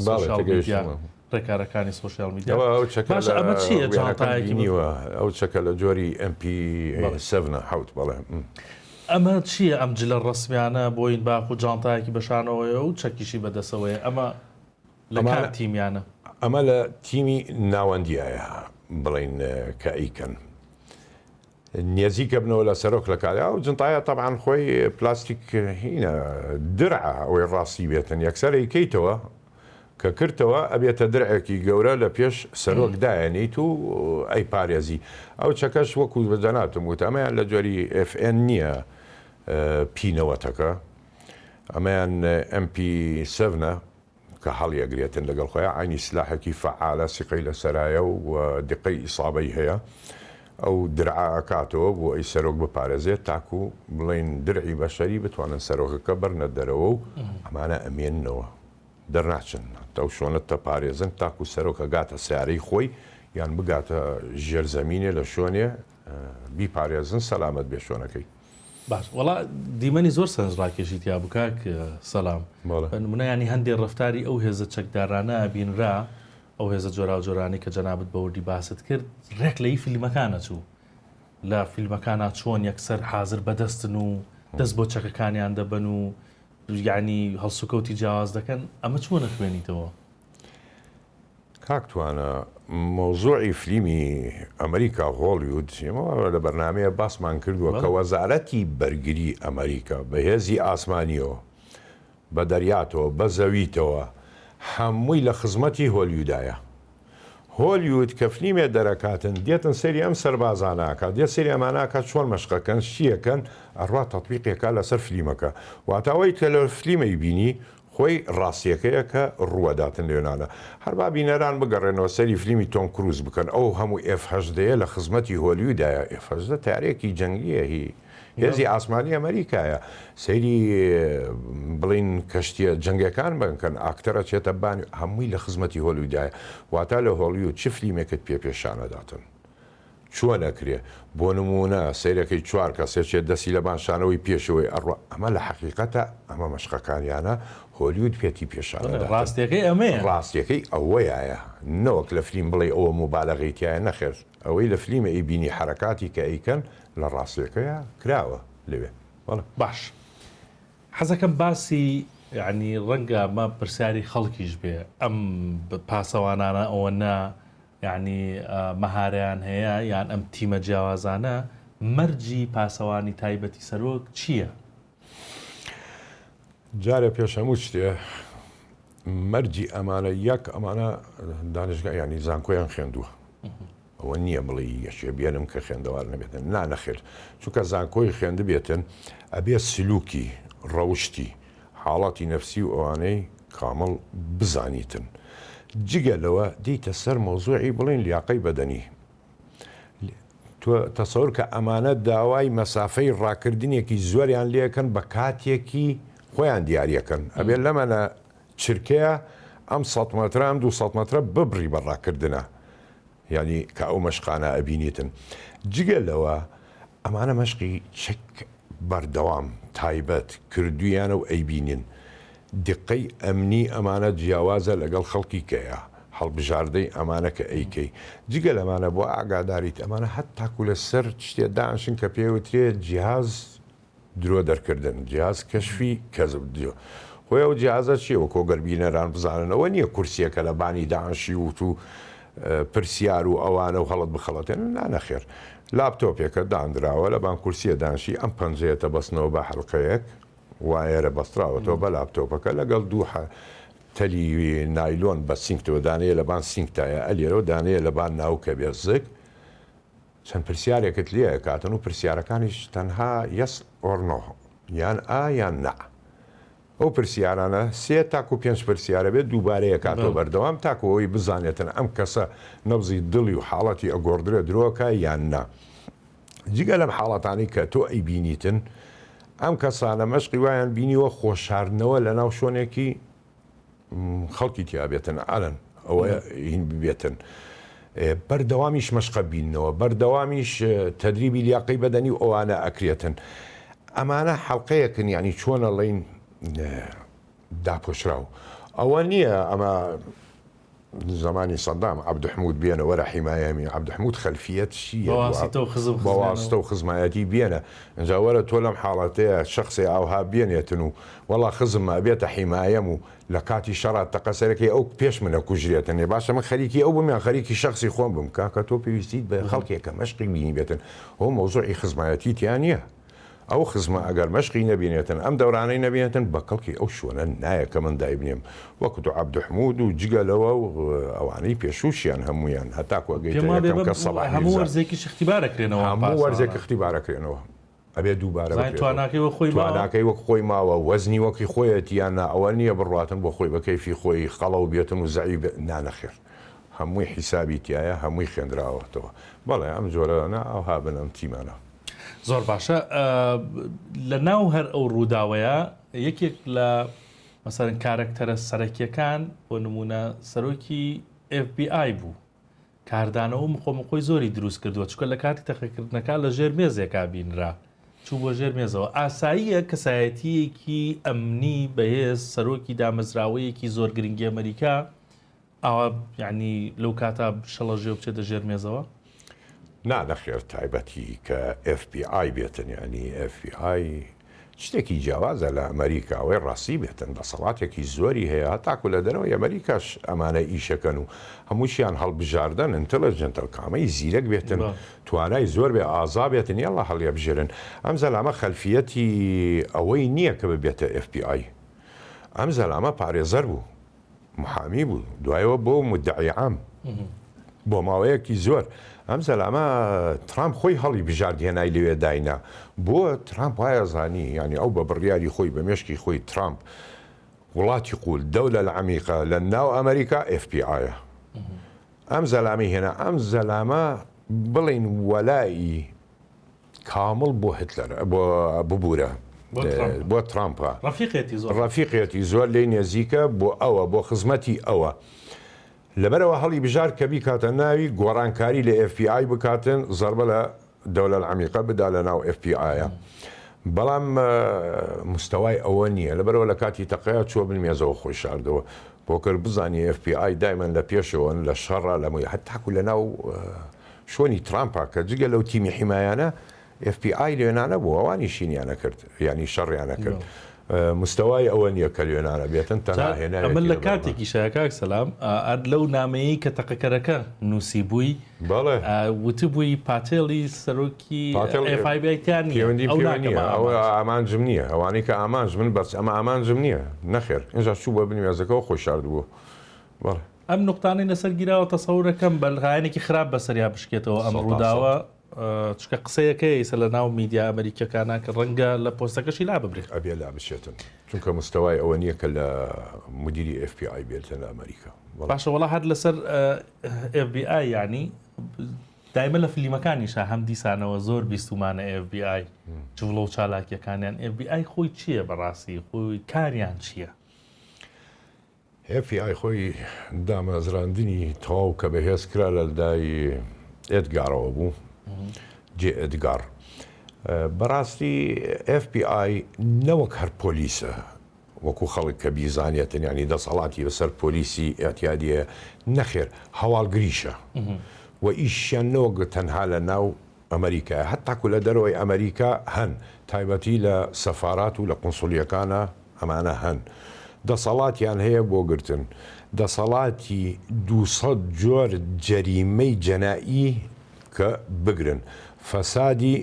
بەڵێ سۆشیال میدیا، تێگەیشتمە. ڕێکارەکانی سۆشیال میدیا. ئەوە ئەو چەکە باشە لە ئەمە چییە وێنەکەم جانتایەکی بە. بینیوە، ئەو چەکە لە جۆری ئێم پی بەڵێ. سێڤنە، حەوت، بەڵێ. ئەمە چییە ئەم جلە ڕەسمیانە، بۆینباخ و جانتایەکی بە شانەوەیە و چەکیشی بە دەسەوەیە، ئەمە لە کام ئەمانە تیمیانە؟ ئەمە لە تیمی ناوەندیایە بڵێین کە ئەیکەن. نێزیکە بنەوە لە سەرۆک لە کارێ ئەو جنتایە تەبعەن خۆی پلاستیک هینە درعە ئەوەی ڕاستی بێتن یەکسەر ئەیکەیتەوە کە کردتەوە ئەبێتە درعێکی گەورە لە پێش سەرۆک دایەنیت و ئەی پارێزی ئەو چەکەش وەکو بە جەنابتم وت ئەمەیان لە جۆری ئێف ئێن نییە پی نەوەتەکە ئەمەیان ئێم پی سێڤنە کە هەڵیئەگرێتن لەگەڵ خۆیا عەینی سلاحێکی فەعالە سیقەی لەسەرایە و دیقەی ئیسابەی هەیە ئەو درعە ئەکاتەوە بۆ ئەی سەرۆک بپارێزێت تاکو بڵێین درعی بەشەری بتوانن سەرۆکەکە بەرنە دەرەوە و ئەمانە ئەمێننەوە دەرناچن ئەو شۆنە تەپارێزن تاکو سەرۆک ئەگاتە سەیارەی خۆی یان بگاتە ژێرزەمینێ لە شۆنێ بیپارێزن سەلامەت بێ شۆنەکەی. باش وەڵا دیمەنی زۆر سەرنجڕاکێشی تیا بوو کاک سەلام. بەڵێ. بە نمونە یانی هەندێ ڕەفتاری ئەو هێزە چەکدارانە ئەبینرا، ئەو هێزە جۆراوجۆرانەی کە جەنابت بە وردی باست کرد، ڕێک لە ئی فیلمەکان ئەچوو. لە فیلمەکانا چۆن یەکسەر حازر بەدەستن و دەست بۆ چەکەکانیان دەبەن و یانی هەڵسوکەوتی جیاواز دەکەن، ئەمە چۆن ئەخوێنیتەوە؟ کاک توانا مەوزوعی فلیمی ئەمریکا هۆڵیود ئێمە لە بەرنامەیە باسمان کردووە کە وەزارەتی بەرگری ئەمریکا بە هێزی ئاسمانیەوە بە دەریاتەوە بە زەویتەوە هەمووی لە خزمەتی هۆلیودایە هۆلیود کە فلیمێ دەرەکاتن دێتن سەیری ئەم سەربازانە ئەکات دێت سەیری ئەمانە ئەکات چۆن مەشقەکەن چیەکەن ئەڕوا تەتبیقێکا لەسەر فلیمەکە واتە ئەوەی کە لە فلیمەی بینی خۆی ڕاستیەکەیە کە ڕووەداتن لەوێنانە. هەر با بینەران بگەڕێنەوە سەیری فلیمی تۆم کروز بکەن ئەو هەموو ئێف هەژدەیە لە خزمەتی هۆلیودایە ئێف 18 تەیارەیەکی جەنگیە هی هێزی ئاسمانی ئەمریکایە سەیری بڵین کەشتیە جەنگەکان بنکەن ئاکتەرە چێتە بان هەمووی لە خزمەتی هۆلیودایە واتا لە هۆڵیود چ فلیمێکت پێ پێشانەداتن چۆن ئەکرێ؟ بۆ نموونە سەیرەکەی چوار کەس یەکێ دەستی لەبان شانەوەی پێشەوەی ئەڕوا ئەمە لە حەقیقەتا ئەمە مەشقەکانیانە هۆلیود پێتی پێشان ئەداتن. ڕاستیەکەی ئەمەیە. ڕاستیەکەی ئەوەیایە نەوەک لە فلیم بڵێی ئەوە موبالەغەی تیایە نەخێر ئەوەی لە فلیم ئەیبینی حەرەکاتی کە ئەیکەن لە ڕاستیەکەیا کراوە لەوێ بەڵێ. باش حەزەکەم باسی یانی ڕەنگە ئەمە پرسیاری خەڵکیش بێ ئەم پاسەوانانە ئەوەنە یانی مەهارەیان هەیە یان ئەم تیمە جیاوازانە مەرجی پاسەوانی تایبەتی سەرۆک چییە؟ جارێ پێش هەموو شتێ مەرجی ئەمانە یەک ئەمانە دانشگا ینی زانکۆیان خوێندووە ئەوە نییە بڵێ یەکێ بێنم کە خوێندەوار نەبێتن نا نەخێر چونکە زانکۆی خوێندبێتن ئەبێ سلوکی ڕەوشتی حاڵەتی نەفسی و ئەوانەی کامڵ بزانیتن. جگە لەوە دێیتە سەر مەوزوعی بڵێین لیاقەی بەدەنی. تۆ تەسەور کە ئەمانە داوای مەسافەی ڕاکردنێکی زۆریان لێکەن بە کاتێکی خۆیان دیاریەکەن. ئەبێ لەمەنە چرکەیە ئەم سەد مەترە ئەم 200 مەترە ببڕی بە ڕاکردنە. یانی کە ئەو مەشقانە ئەبینیتن. جگە لەوە ئەمانە مەشقی چەک بەردەوام، تایبەت، کردویانە و ئەیبینن. دیقەی ئەمنی ئەمانە جیاوازە لەگەڵ خەڵکی کەیە هەڵبژاردەی ئەمانە کە ئەیکەی. جگە لەمانە بۆ ئاگاداریت ئەمانە هەتاکو لە سەر شتێ دانشن کە پێی وترێ جیهاز درۆ دەرکردن، جیهاز کەشفی کەزب، خۆی ئەو جیهازە چیە وەکۆ گەر بینەران بزانن ئەوە نیە کورسیەکە لە بانی دانشی وت و پرسیار و ئەوانە و هەڵت بخەڵەتێنن نا نەخێر لاپتۆپێکە داندراوە لە بان کورسیە دانشی ئەم پەنجەیە تەبەستنەوە بە حەلقەیەک وایەرە بەستراوەتەوە بە لاپتۆپەکە لەگەڵ دوو تەلی نایلۆن بە سینگتەوە دانەیە لەبان سینگتایە ئەلێرەوە دانەیە لەبان ناوکە بێ زگ چەند پرسیارێکت لێ ئەکاتن و پرسیارەکانیش تەنها yes or no یان ئا یان نا ئەو پرسیارانە سێ تاکو پێنج پرسیارە بێت دووبارەی ئەکاتەوە بەردەوام تاکو ئەوەی بزانێتن ئەم کەسە نەبزی دڵی و حاڵەتی ئەگۆڕدرێ درۆکە یان نا جگە لەم حاڵەتانەی کە تۆ ئەیبینیتن ئەم کەسانە مەشقی وایان بینیوە خۆشاردنەوە لەناو شۆنێکی خەڵکی تیا بێتن ئالن ئەوە هین ببێتن بەردەوامیش مەشقە بینەوە بەردەوامیش تدریبی لیاقەی بەدەنی و ئەوانە ئەکرێتن ئەمانە حەڵلقەیەکن ینی چۆنە ڵین داپۆشراو ئەوە نییە ئەمە زەمانی سەدام عەبدحمود بێنە وەرە حیمایەمی عەبدحمود خەلفیەت چییە بە واسیتە و خزم بە واسطە و خزمایەتی بێنە ئینجا وەرە تۆ لەم حاڵەتەیە شەخسێ ئاوها بێنێتن و وەڵا خزممە ئەبێتە حیمایەم و لە کاتی شەڕا تەقە سەرەکەی ئەو پێش من ئەکوژرێتن ئێ باشە من خەریکی ئەو بم یان خەریکی شەخسی خۆم بم کاکە تۆ پێویستیت بە خەڵکێکە مەشقی بینیبێتن ئەو مەوزوعی خزمایەتی تیا نییە. ئەو خزمە ئەگەر مەشقی نەبینێتن ئەم دەورانەی نەبینێتن بە کەڵکی ئەو شوێنە نایە کە من دایبنێم وەک تو عەبدوحمود و جگە لەوە و ئەوانەی پێشووشیان هەموویان هەتاکو ئەگەیتە پێم وابێ یەکەم بە کەس سەڵاح هەموو میرزا وەرزێکیش اختیبار ئەکرێنەوە ئەم هەموو وەرزێک پاسەوانە. اختیبار ئەکرێنەوە ئەبێ دووبارە زانین بکرێتەوە تواناکەی وەک خۆی ماوە؟ تواناکەی وەک خۆی ماوە وەزنی وەکی خۆیەتی یان نا ئەوە نییە بڕواتن بۆ خۆی بە کەیفی خۆی قەڵەو بێتن و زەعیف بێت نا نەخێر هەمووی حیسابی تیایە هەمووی خوێندراوەتەوە بەڵێ ئەم جۆرەنە ئەوها بن ئەم تیمانە. زۆر باشە لە ناو هەر ئەو ڕووداوەیە یەکێک لە مەسەرن کارەکتەرە سەرەکیەکان بۆ نمونە سەرۆکی FBI بوو کاردانەوە مخۆمەخۆی زۆری دروست کردووە چکە لە کاتی تەقەکردنەکە لە ژێر مێزێکا بینرا چوو بۆ ژێر مێزەوە ئاساییە کەسایەتیەکی ئەمنی بەهێز سەرۆکی دامەزراوەیەکی زۆر گرنگی ئەمریکا ئاوا یانی لەو کاتە بشڵەژێ و بچێتە ژێر مێزەوە؟ نا نەخێر تایبەتی کە ئێف بی ئای بێتن یانی ئێف بی ئای شتێکی جیاوازە لە ئەمریکا ئەوەی ڕاستی بێتن دەسەڵاتێکی زۆری هەیە هەتاکو لە دەرەوەی ئەمریکاش ئەمانە ئیشەکەن و هەمووشیان هەڵبژاردەن intelligent کامەی زیرەک بێتن توانای زۆر بێ ئازا بێتن یاڵا هەڵیەبژێرن ئەم زەلامە خەلفیەتی ئەوەی نییە کە ببێتە ئێف بی ئای ئەم زەلامە پارێزەر بوو محامی بوو دوایەوە بۆ مدعی عام بۆ ماوەیەکی زۆر ئەم زەلامە ترامپ خۆی هەڵی بژارد هێنای لەوێ داینا بۆ ترامپ وایە زانی یعنی ئەو بە بڕیاری خۆی بە مێشکی خۆی ترامپ وڵاتی قول دەولە العمیقە لە ناو ئەمریکا FBI ئەم زەلامی هێنا ئەم زەلامە بڵین وەلائی. کامڵ بۆ هتلەر بۆ ببورە بۆ ترامپە ڕەفیقێتی زۆر ڕەفیقێتی زۆر لێی نێزیکە بۆ ئەوە بۆ خزمەتی ئەوە لەبەرئەوە هەڵی بژارد کە بیکاتە ناوی گۆڕانکاری لە ئێف پی ئای بکاتن زەربە لە دەولە العمیقە بدا لە ناو ئێف پی ئایە بەڵام مستەوای ئەوە نییە لەبەرئەوە لە کاتی تەقەیا چووە بن مێزەوە خۆی شاردەوە بۆکەر بزانی ئێف پی ئای دایمەن لە پێشەوەن لە شەڕە لە موی هەتاکو لە ناو شۆنی ترامپا کە جگە لەو تیمی حیمایانە ئێف پی ئای لوێنانە بوو ئەوانی شینیانە کرد یانی شەڕیانە کرد مستەوای ئەوە نییە کە لوێنانە بێتن تەنها هێناوێتی ئەمە لە کاتێکیشە کاک سەلام ئەر لەو نامەیەی کە تەقەکەرەکە نووسیبووی بەڵێ وتبووی پاتێڵی سەرۆکی ئێف ئای بی ئای تیا نییە پەیوەندیم پێوە نییە ئەوە ئامانجم نییە ئەوانەی کە ئامانج من بەس ئەمە ئامانجم نییە نەخێر ئینجا چوو بە بن مێزەکەوە خۆی شاردبوو بەڵێ. ئەم نوقتانەی لەسەر گیراوە تەسەورەکەم بە لایەنێکی خراپ بەسەریا بشکێتەوە ئەم ڕووداوە چونکە قسەیەکەیە ئیسە لە ناو میدیا ئەمەریکیەکانا کە ڕەنگە لە پۆستەکەشی لاببرێت. ئەبێ لابچێتن چونکە مستەوای ئەوە نیە کە لە مدیری ئێف پی ئای بێتن لە ئەمەریکا. باشە وەڵا هەر لەسەر ئێف بی ئای یانی دایمە لە فلیمەکانیشا هەم دیسانەوە زۆر بیستومانە ئێف بی ئای جوڵە و چالاکیەکانیان ئێف بی ئای خۆی چییە بەڕاستی خۆی کاریان چییە؟ ئێف بی ئای خۆی دامەزراندنی تەواو کە بەهێز کرا لە لای ئێدگارەوە بوو، جێ ئێدگار. بەڕاستی ئێف بی ئای نەوەک هەر پۆلیسە وەکو خەڵک کە بیزانێتن یانی دەسەڵاتی بەسەر پۆلیسی ئیعتیادیە نەخێر هەواڵگریشە و ئیشیان نەوەک تەنها لە ناو ئەمەریکایە هەتاکو لە دەرەوەی ئەمەریکا هەن تایبەتی لە سەفارات و لە قونسولیەکانا ئەمانە هەن دەسەڵاتیان هەیە بۆ گرتن دەسەڵاتی 200 جۆر جەریمەی جەنائی کە بگرن فەسادی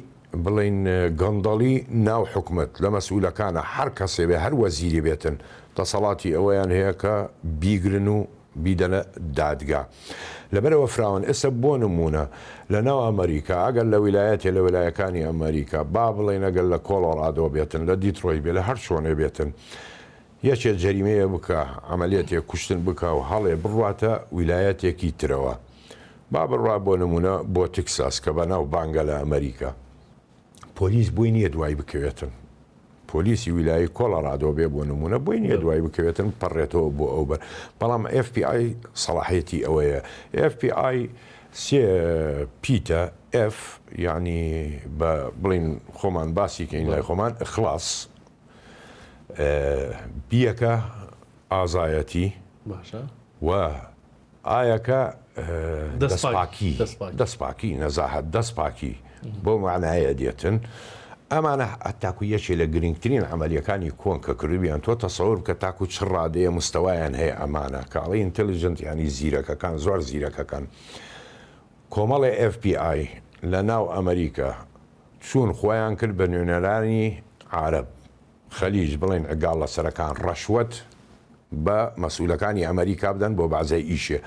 بڵێین گەندەڵی ناو حکومەت لە مەسئولەکانە هەر کەسێ بێ هەر وەزیرێ بێتن دەسەڵاتی ئەوەیان هەیە کە بیگرن و بیدەنە دادگا لەبەرئەوە فراوان ئێستا بۆ نموونە لە ناو ئەمەریکا ئەگەر لە ویلایەتێ لە ویلایەکانی ئەمەریکا با بڵێین ئەگەر لە کۆڵۆرادۆ بێتن لە دیترۆیت بێ لە هەر چۆنێ بێتن یەکێ جەریمەیە بکا عەمەلیەتێ کوشتن بکا و هەڵێ بڕواتە ویلایەتێکی ترەوە با بڕوا بۆ نموونە بۆ تکساس کە بەناو بانگە لە ئەمەریکا پۆلیس بۆی نییە دوای بکەوێتن پۆلیسی ویلایی کۆڵۆرادۆ بێ بۆ نمونە بۆی نییە دوای بکەوێتن پەڕێتەوە بۆ ئەو بەر بەڵام FBI سەڵاحەتی ئەوەیە FBI سێ پیتە F یعنی بە بڵین خۆمان باسی کەین لای خۆمان ئخلاص بیەکە ئازایەتی باشە و ئایەکە دەستپاکی دەستپاکی نەزاهەت دەستپاکی بەو مەعنایە دێتن. ئەمانە هەتاکو یەکێ لە گرنگترین عەمەلیەکانی کۆن کە کردبیان تۆ تەسەور بکە تاکو چ ڕادەیە مستەوایان هەیە ئەمانە کە ئەڵێی intelligent یانی زیرەکەکان زۆر زیرەکەکان کۆمەڵێ ئێف بی ئای لە ناو ئەمریکا چوون خۆیان کرد بە نوێنەرانی عارەب خەلیج بڵێن عگاڵ لەسەرەکان ڕەشوەت بە مەسئولەکانی ئەمەریکا بدەن بۆ بەعزە ئیشێ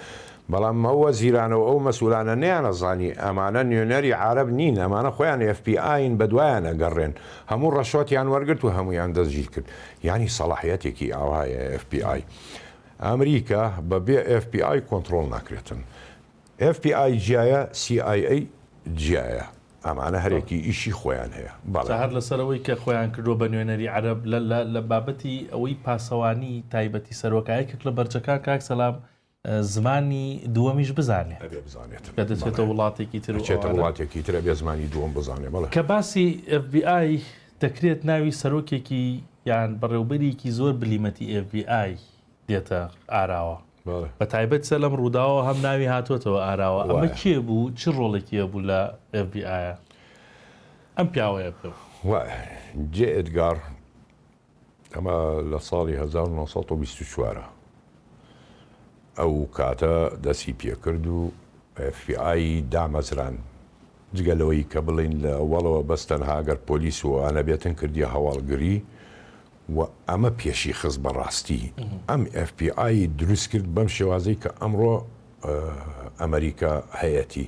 بەڵام ئەو وەزیرانە و ئەو مەسئولانە نەیانەزانی ئەمانە نوێنەری عارەب نین ئەمانە خۆیان ئێف پی ئاین بەدوایان ئەگەڕێن هەموو ڕەشوەتیان وەرگرت و هەموویان دەستگیر کرد یانی سەڵاحیەتێکی ئاوا هەیە ئێف پی ئای ئەمریکا بە بێ ئێف پی ئای کۆنتڕۆڵ ناکرێتن ئێف پی ئای جیایە سی ئای ئەی جیایە. ئەمانە هەرێکی ئیشی خۆیان هەیە. بەڵێ. جا هەر لەسەر ئەوەی کە خۆیان کردووە بە نوێنەری عەرەب لە لە لە بابەتی ئەوەی پاسەوانی تایبەتی سەرۆکە یەکێک لە بەرجەکان کاک سەلام زمانی دووەمیش بزانێت. ئەبێ بزانێت. کە دەچێتە بەڵێ. وڵاتێکی تر و دەچێتە ئەوانە. وڵاتێکی تر ئەبێ زمانی دووەم بزانێ. بەڵێ. کە باسی ئێف بی ئای دەکرێت ناوی سەرۆکێکی یان بەڕێوبەریکی زۆر بلیمەتی ئێف بی ئای دێتە ئاراوە. بە تایبەت سەر لەم ڕووداوەوە هەم ناوی هاتۆتەوە ئاراوە ئەمە کێ بوو چ ڕۆڵێکی هەبوو لە ئێف بی ئایا ئەم پیاوەیە پێ وایە جێ ئێدگار ئەمە لە ساڵی 1924 ئەو کاتە دەستی پێکرد و FBI دامەزران جگە لەوەی کە بڵین لە وەڵەوە بەس تەنها گەر پۆلیس و ئەوانە بێتن کردیە هەواڵگری و ئەمە پێشی خست بە ڕاستی ئەم ئێف پی ئای دروست کرد بەم شێوازەی کە ئەمڕۆ ئەمریکا هەیەتی.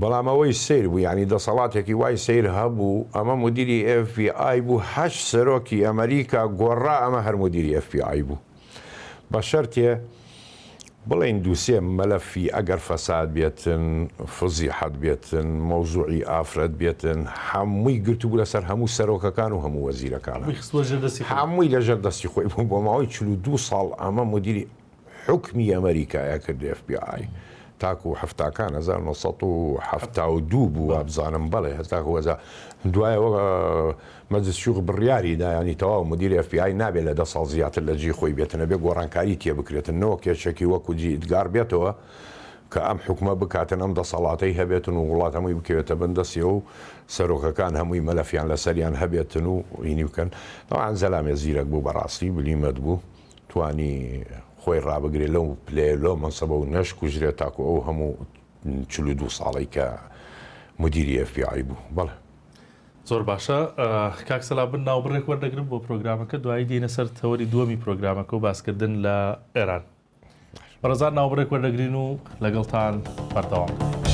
بەڵام ئەوەی سەیر بوو یانی دەسەڵاتێکی وای سەیر هەبوو ئەمە مدیری ئێف بی ئای بوو هەشت سەرۆکی ئەمریکا گۆڕا ئەمە هەر مدیری ئێف بی ئای بوو بە شەرتێ. بڵێین دووسێ مەلەفی ئەگەر فەساد بێتن، فزیحەت بێتن، مەوزوعی ئافرەت بێتن، هەمووی گرتبوو لەسەر هەموو سەرۆکەکان و هەموو وەزیرەکانە. هەمووی خستبووە ژێر دەستی خۆی. هەمووی لەژێر دەستی خۆی بوو. بۆ ماوەی 42 ساڵ ئەمە مودیری حوکمی ئەمەریکایە کرد ئێف بی ئای تاکوو حەفتاکان 1972 بوو وابزانم بەڵێ هەتاکوو هەزار دوایەوە مەجلس شیوخ بڕیاری دا یانی تەواو مدیر ئێف بی ئای نابێ لە دە ساڵ زیاتر لە جێی خۆی بێتن ئەبێ گۆڕانکاری تێ بکرێتن نەوەک یەکێکی وەکو جی ئیدگار بێتەوە کە ئەم حوکمە بکاتن ئەم دەسەڵاتەی هەبێتن و وڵات هەمووی بکەوێتە بن دەستیەوە و سەرۆکەکان هەمووی مەلەفیان لەسەریان هەبێتن و هینی بکەن تەبعەن زەلامێ زیرەک بوو بەڕاستی بلیمەت بوو توانی خۆی ڕابگرێ لەو پلەیە لەو مەنسەبە و نەشکوژرێ تاکو ئەو هەموو 42 ساڵەی کە مدیری ئێف بی ئای بوو بەڵێ. زۆر باشە کاک سەلام من ناوبڕێک وەردەگرم بۆ پرۆگرامەکە دوایی دێینە سەر تەوەری دووەمی پرۆگرامەکە و باسکردن لە ئێران بەڕێزان ناوبڕێک وەردەگرین و لەگەڵتان بەردەوام دەبین.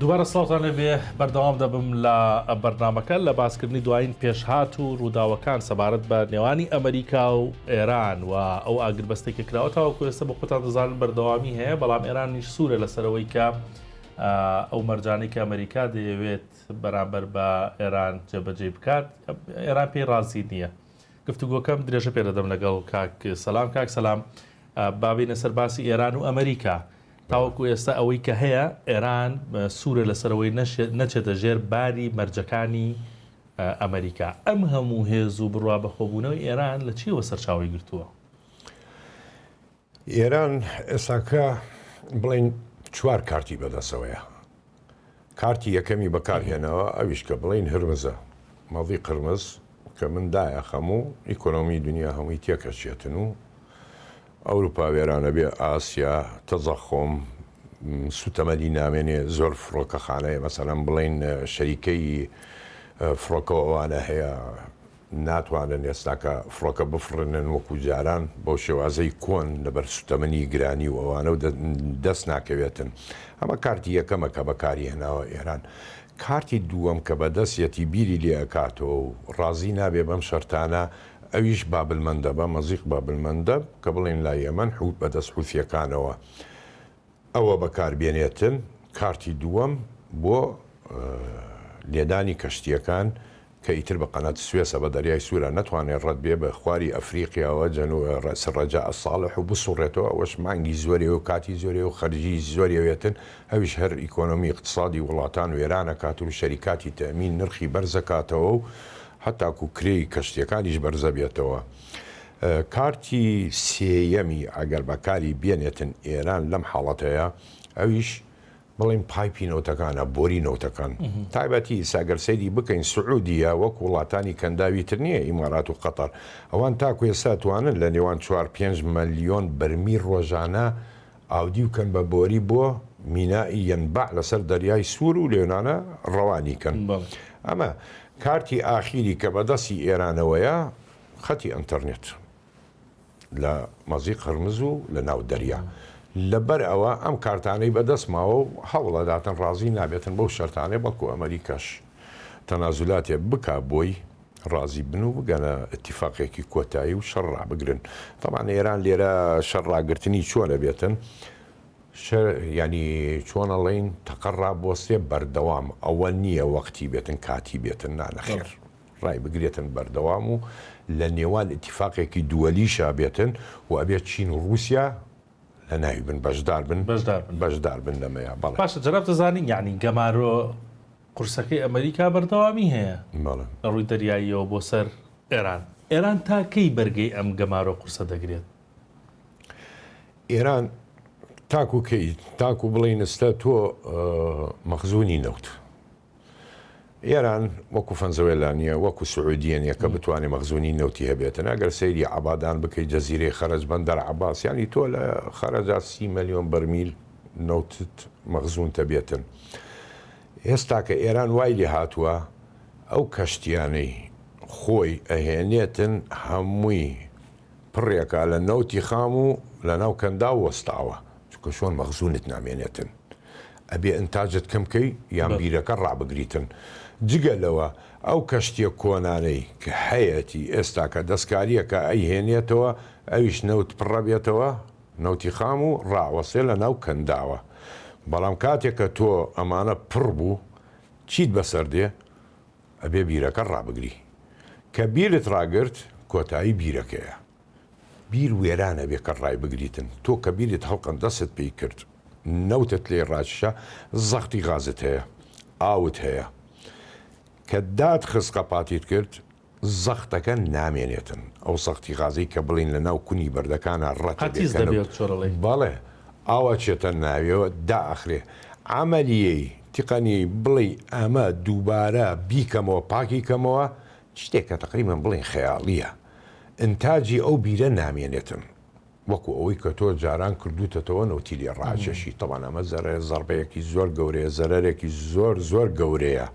دووبارە سڵاوتان لێبێ بەردەوام دەبم لە بەرنامەکە لە باسکردنی دوایین پێشهات و ڕووداوەکان سەبارەت بە نێوانی ئەمریکا و ئێران و ئەو ئاگربەستێک کە کراوە تاوەکو ئێستا بە خۆتان دەزانن بەردەوامی هەیە بەڵام ئێرانیش سوورە لەسەرەوەی کە ئەو مەرجانەی کە ئەمریکا دەیەوێت بەرامبەر بە ئێران جێبەجێ بکات ئێران پێی ڕازی نییە. گفتوگۆکەم درێژە پێ دەدەم لەگەڵ کاک سەلام کاک سەلام بابینە سەر باسی ئێران و ئەمریکا تاوەکو ئێستا ئەوەی کە هەیە ئێران سوورە لەسەرەوەی نەچێتە ژێر باری مەرجەکانی ئەمریکا. ئەم هەموو هێز و بڕوا بەخۆبوونەوەی ئێران لە چیەوە سەرچاوەی گرتووە؟ ئێران ئێستاکە بڵێین چوار کارتی بەدەسەوەیە. کارتی یەکەمی بەکار هێناوە ئەویش کە بڵێین هرمزە، مەضیق هرمز، کە من دایەخەم و ئیکۆنۆمی دنیا هەمووی تێکەچێتن و ئەوروپا وێرانەبێ، ئاسیا تەزەخۆم، سوتەمەنی نامێنێ، زۆر فڕۆکەخانەیە مەسەلەن بڵێین شەریکەی فڕۆکە و ئەوانە هەیە ناتوانن ئێستاکە فڕۆکە بفڕێنن وەکو جاران بەو شێوازەی کۆن لەبەر سوتەمەنی گرانی و ئەوانە و دەست ناکەوێتن. ئەمە کارتی یەکەمە کە بەکاری هێناوە ئێران. کارتی دووەم کە بەدەستیەتی بیری لێ ئەکاتەوە و ڕازی نابێ بەم شەرتانە ئەویش بابلمەندەبە، مەزیق بابلمەندەب، کە بڵێین لای یەمەن حوت بەدەست حوسیەکانەوە ئەوە بەکار بێنێتن، کارتی دووەم بۆ لێدانی کەشتیەکان کە ئیتر بە قەنات سوێسە بە دەریای سوورا نەتوانێ ڕەت بێ بە خواری ئەفریقیاوە جەنو ڕەئس ڕەجاء الصالح و بسوڕێتەوە ئەوەش مانگی زۆرێ و کاتی زۆرێ و خەرجی زۆری ئەوێتن ئەویش هەر ئیکۆنۆمی ئیقتسادی وڵاتان وێران ئەکات و شەریکاتی تەئمین نرخی بەرزەکاتەوە و هەتاکوو کرێی کەشتیەکانیش بەرزەبێتەوە. کارتی سێیەمی ئەگەر بەکاری بێنێتن ئێران لەم حاڵەتەیە ئەویش بڵێین پایپی نەوتەکانە، بۆری نەوتەکان. تایبەتی ئیستا گەر سەیری بکەین سعودیە وەک وڵاتانی کەنداوی تر نییە ئیمارات و قەتەر ئەوان تاکو ئێستا توانن لە نێوان چوار پێنج مەلیۆن بەرمیل ڕۆژانە ئاودیو کەن بە بۆری بۆ مینائی یەنبع لەسەر دەریای سوور و لێونانە ڕەوانی کەن. ئەمە کارتی ئاخیری کە بەدەستی ئێرانەوەیە خەتی ئەنتەرنێت. لە مەزیق هرمز و لە ناو دەریا. لەبەر ئەوە ئەم کارتانەی بە دەست ماوە و هەوڵ ئەداتن ڕازی نابێتن بەو شەرتانەی بەڵکو ئەمەریکاش تەنازولاتێ بکا بۆی ڕازی بن و بگەنە ئیتیفاقێکی کۆتایی و شەڕ ڕابگرن. تەبعەن ئێران لێرە شەڕ ڕاگرتنی چۆن ئەبێتن؟ شەر یانی چۆن ئەڵێین تەقە ڕابوەستێ بەردەوام ئەوە نییە وەقتی بێتن کاتی بێتن نا نەخێر. ڕایبگرێتن بەردەوام و لە نێوان ئیتیفاقێکی دووەلیشا بێتن و ئەبێت چین و ڕووسیا لە ناوی بن بەشدار بن بەشدار بن بەشدار بن لەمەیا بەڵێ. باشە جەنابت دەزانین یانی گەمارۆ قورسەکەی ئەمریکا بەردەوامی هەیە بەڵێ. لە ڕووی دەریاییەوە بۆ سەر ئێران ئێران تا کەی بەرگەی ئەم گەمارۆ قورسە دەگرێت؟ ئێران تاکو کەی تاکو بڵێین ئێستا تۆ مەخزونی نەوت ئێران وەکو فەنزەوێلا نیە، وەکو سعودیە نیە کە بتوانێ مەخزونی نەوتی هەبێتن، ئەگەر سەیری عەبادان بکەی جەزیرەی خەرەج بەندەر عەباس یانی تۆ لە خەرەجا سی مەلیۆن بەرمیل نەوتت مەخزونتە بێتن. ئێستا کە ئێران وای لێ هاتووە ئەو کەشتیانەی خۆی ئەهێنێتن هەمووی پڕێکە لە نەوتی خام و لەناو کەنداو وەستاوە. چونکە چۆن مەخزونت نامێنێتن ئەبێ ئنتاجت کەم کەی یان بیرەکە ڕابگریتن جگە لەوە ئەو کەشتیە کۆنانەی کە هەیەتی ئێستاکە دەستکاریەکە ئەیهێنێتەوە ئەویش نەوت پڕەبێتەوە نەوتی خام و ڕائەوەستێ لە ناو کەنداوە بەڵام کاتێک کە تۆ ئەمانە پڕ بوو چیت بەسەر دێ ئەبێ بیرەکە ڕابگری کە بیرت ڕاگرت کۆتایی بیرەکەیە بیر وێران ئەبێ کە ڕایبگریتن تۆ کە بیرت هەڵقەند دەستت پێی کرد نەوتت لێ ڕاکیشا زەختی غازت هەیە ئاوت هەیە کە دات خست قەپاتیت کرد زەختەکە نامێنێتن ئەو زەختی غازەی کە بڵین لە ناو کونی بەردەکانا ڕەتە بێ قەتیس کە دەبێت چۆرەڵی. بەڵێ ئاو ئەچێتە ناویەوە دائەخرێ عەمەلیەی تقەنیەی بڵێی ئەمە دووبارە بیکەمەوە پاکی کەمەوە شتێکە تەقریبەن بڵێین خەیاڵیە ئینتاجی ئەو بیرە نامێنێتن وەکو ئەوەی کە تۆ جاران کردوتەتەوە نەوتی لێ ڕاکێشی تەبعەن ئەمە زەرەر زەڕبەیەکی زۆر گەورەیە زەرەرێکی زۆر زۆر گەورەیە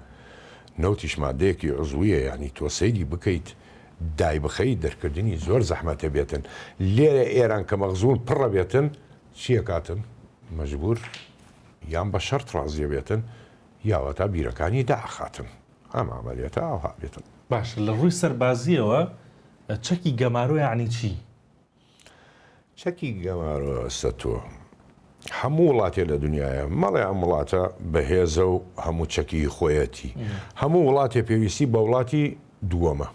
نەوتیش مادەیەکی عزویە یانی تۆ سەیری بکەیت دایبخەی دەرکردنی زۆر زەحمەتە بێتن لێرە ئێران کە مەخزون پڕە بێتن چیەکاتن مەجبور یان بە شەرت ڕازیە بێتن یاوەتا بیرەکانی دائەخاتن. ئەم عەمەلیەتە ئاوها بێتن. باشە لە ڕووی سەربازییەوە چەکی گەمارۆ یەعنی چی؟ چەکی گەمارۆ ئەستە تۆ هەموو وڵاتێ لە دنیاە مەڵێ ئەم وڵاتە بەهێزە و هەموو چەکی خۆیەتی هەموو وڵاتێ پێویستی بە وڵاتی دووەمە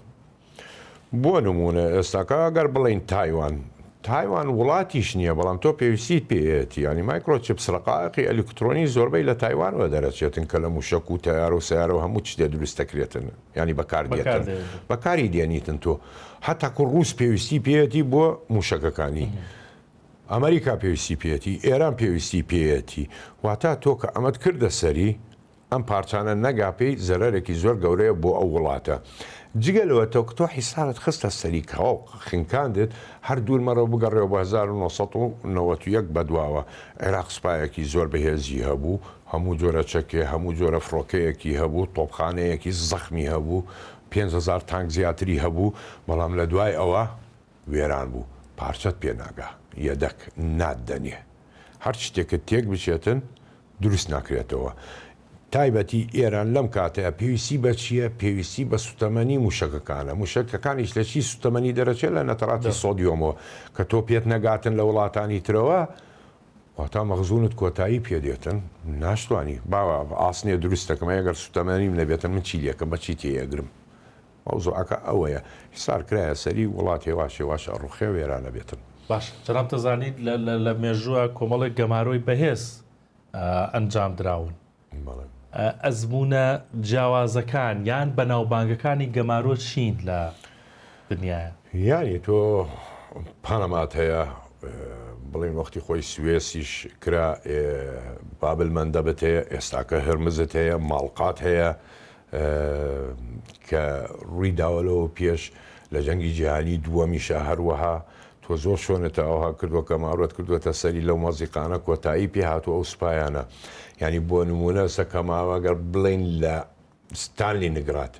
بۆ نموونە ئێستاکە ئەگەر بڵێین تایوان، تایوان وڵاتیش نییە بەڵام تۆ پێویستیت پێیەتی یانی microchips ڕەقائقی ئەلیکترۆنی زۆربەی لە تایوانەوە دەرەچێتن کە لە موشەک و تەیارە و سەیارە و هەموو چتێ دروست دەکرێتن یانی بەکار دێتن بەکاری دێنیتن تۆ هەتاکو ڕووس پێویستی پێیەتی بۆ موشەکەکانی ئەمریکا پێویستی پێیەتی ئێران پێویستی پێیەتی واتا تۆ کە ئەمەت کردە سەری ئەم پارچانە نەگا پێی زەرەرێکی زۆر گەورەیە بۆ ئەو وڵاتە. جگە لەوە تۆ تۆ حیسارت خستە سەری کەواو خنکاندت هەر دوور مەڕۆ بگەڕێوە بۆ 1991 بەدواوە عێراق سوپایەکی زۆر بەهێزی هەبوو هەموو جۆرە چەکێ هەموو جۆرە فڕۆکەیەکی هەبوو تۆپخانەیەکی زەخمی هەبوو 5000 تانک زیاتری هەبوو بەڵام لە دوای ئەوە وێران بوو پارچەت پێ ناگا یەدەک ناتدەنێ هەر شتێکت تێک بچێتن دروست ناکرێتەوە. تایبەتی ئێران لەم کاتەیا پێویستی بە چییە؟ پێویستی بە سوتەمەنی موشەکەکانە. موشەکەکانیش لە چی سوتەمەنی دەرەچێت؟ لە نەتەراتی سۆدیۆمەوە کە تۆ پێت نەگاتن لە وڵاتانی ترەوە، واتا مەخزونت کۆتایی پێ دێتن، ناشتوانی. با ئاسنێ دروست دەکەم، ئەی ئەگەر سوتەمەنیم نەبێتن من چی لێکەم، بە چی تێی ئەگرم؟ مەوزوعەکە ئەوەیە حیسار کرایە سەری وڵات هێواش هێواش ئەڕوخێ وێران ئەبێتن. باشە جەنابت ئەزانیت لە مێژووە کۆمەڵێک گەمارۆی بەهێز ئەنجام دراون ئەزموونە جیاوازەکان یان بەناوبانگەکانی گەمارۆ چین لە دنیاە؟ یانی تۆ پانەمات هەیە بڵێن وەختی خۆی سوێسیش کرا بابل مەندەبت هەیە ئێستاکە هرمزت هەیە ماڵقات هەیە کە ڕووی داوە لەوە پێش لە جەنگی جیهانی دووەمیشا هەروەها تۆ زۆر شۆنت ئەوها کردووە کە ماڕەت کردووەتە سەری لەو مەزیقانە کۆتایی پێ هاتوو ئەو سوپایانە یعنی بۆ نمونە سەکەماوە گەر بڵین لە ستانلی نگرات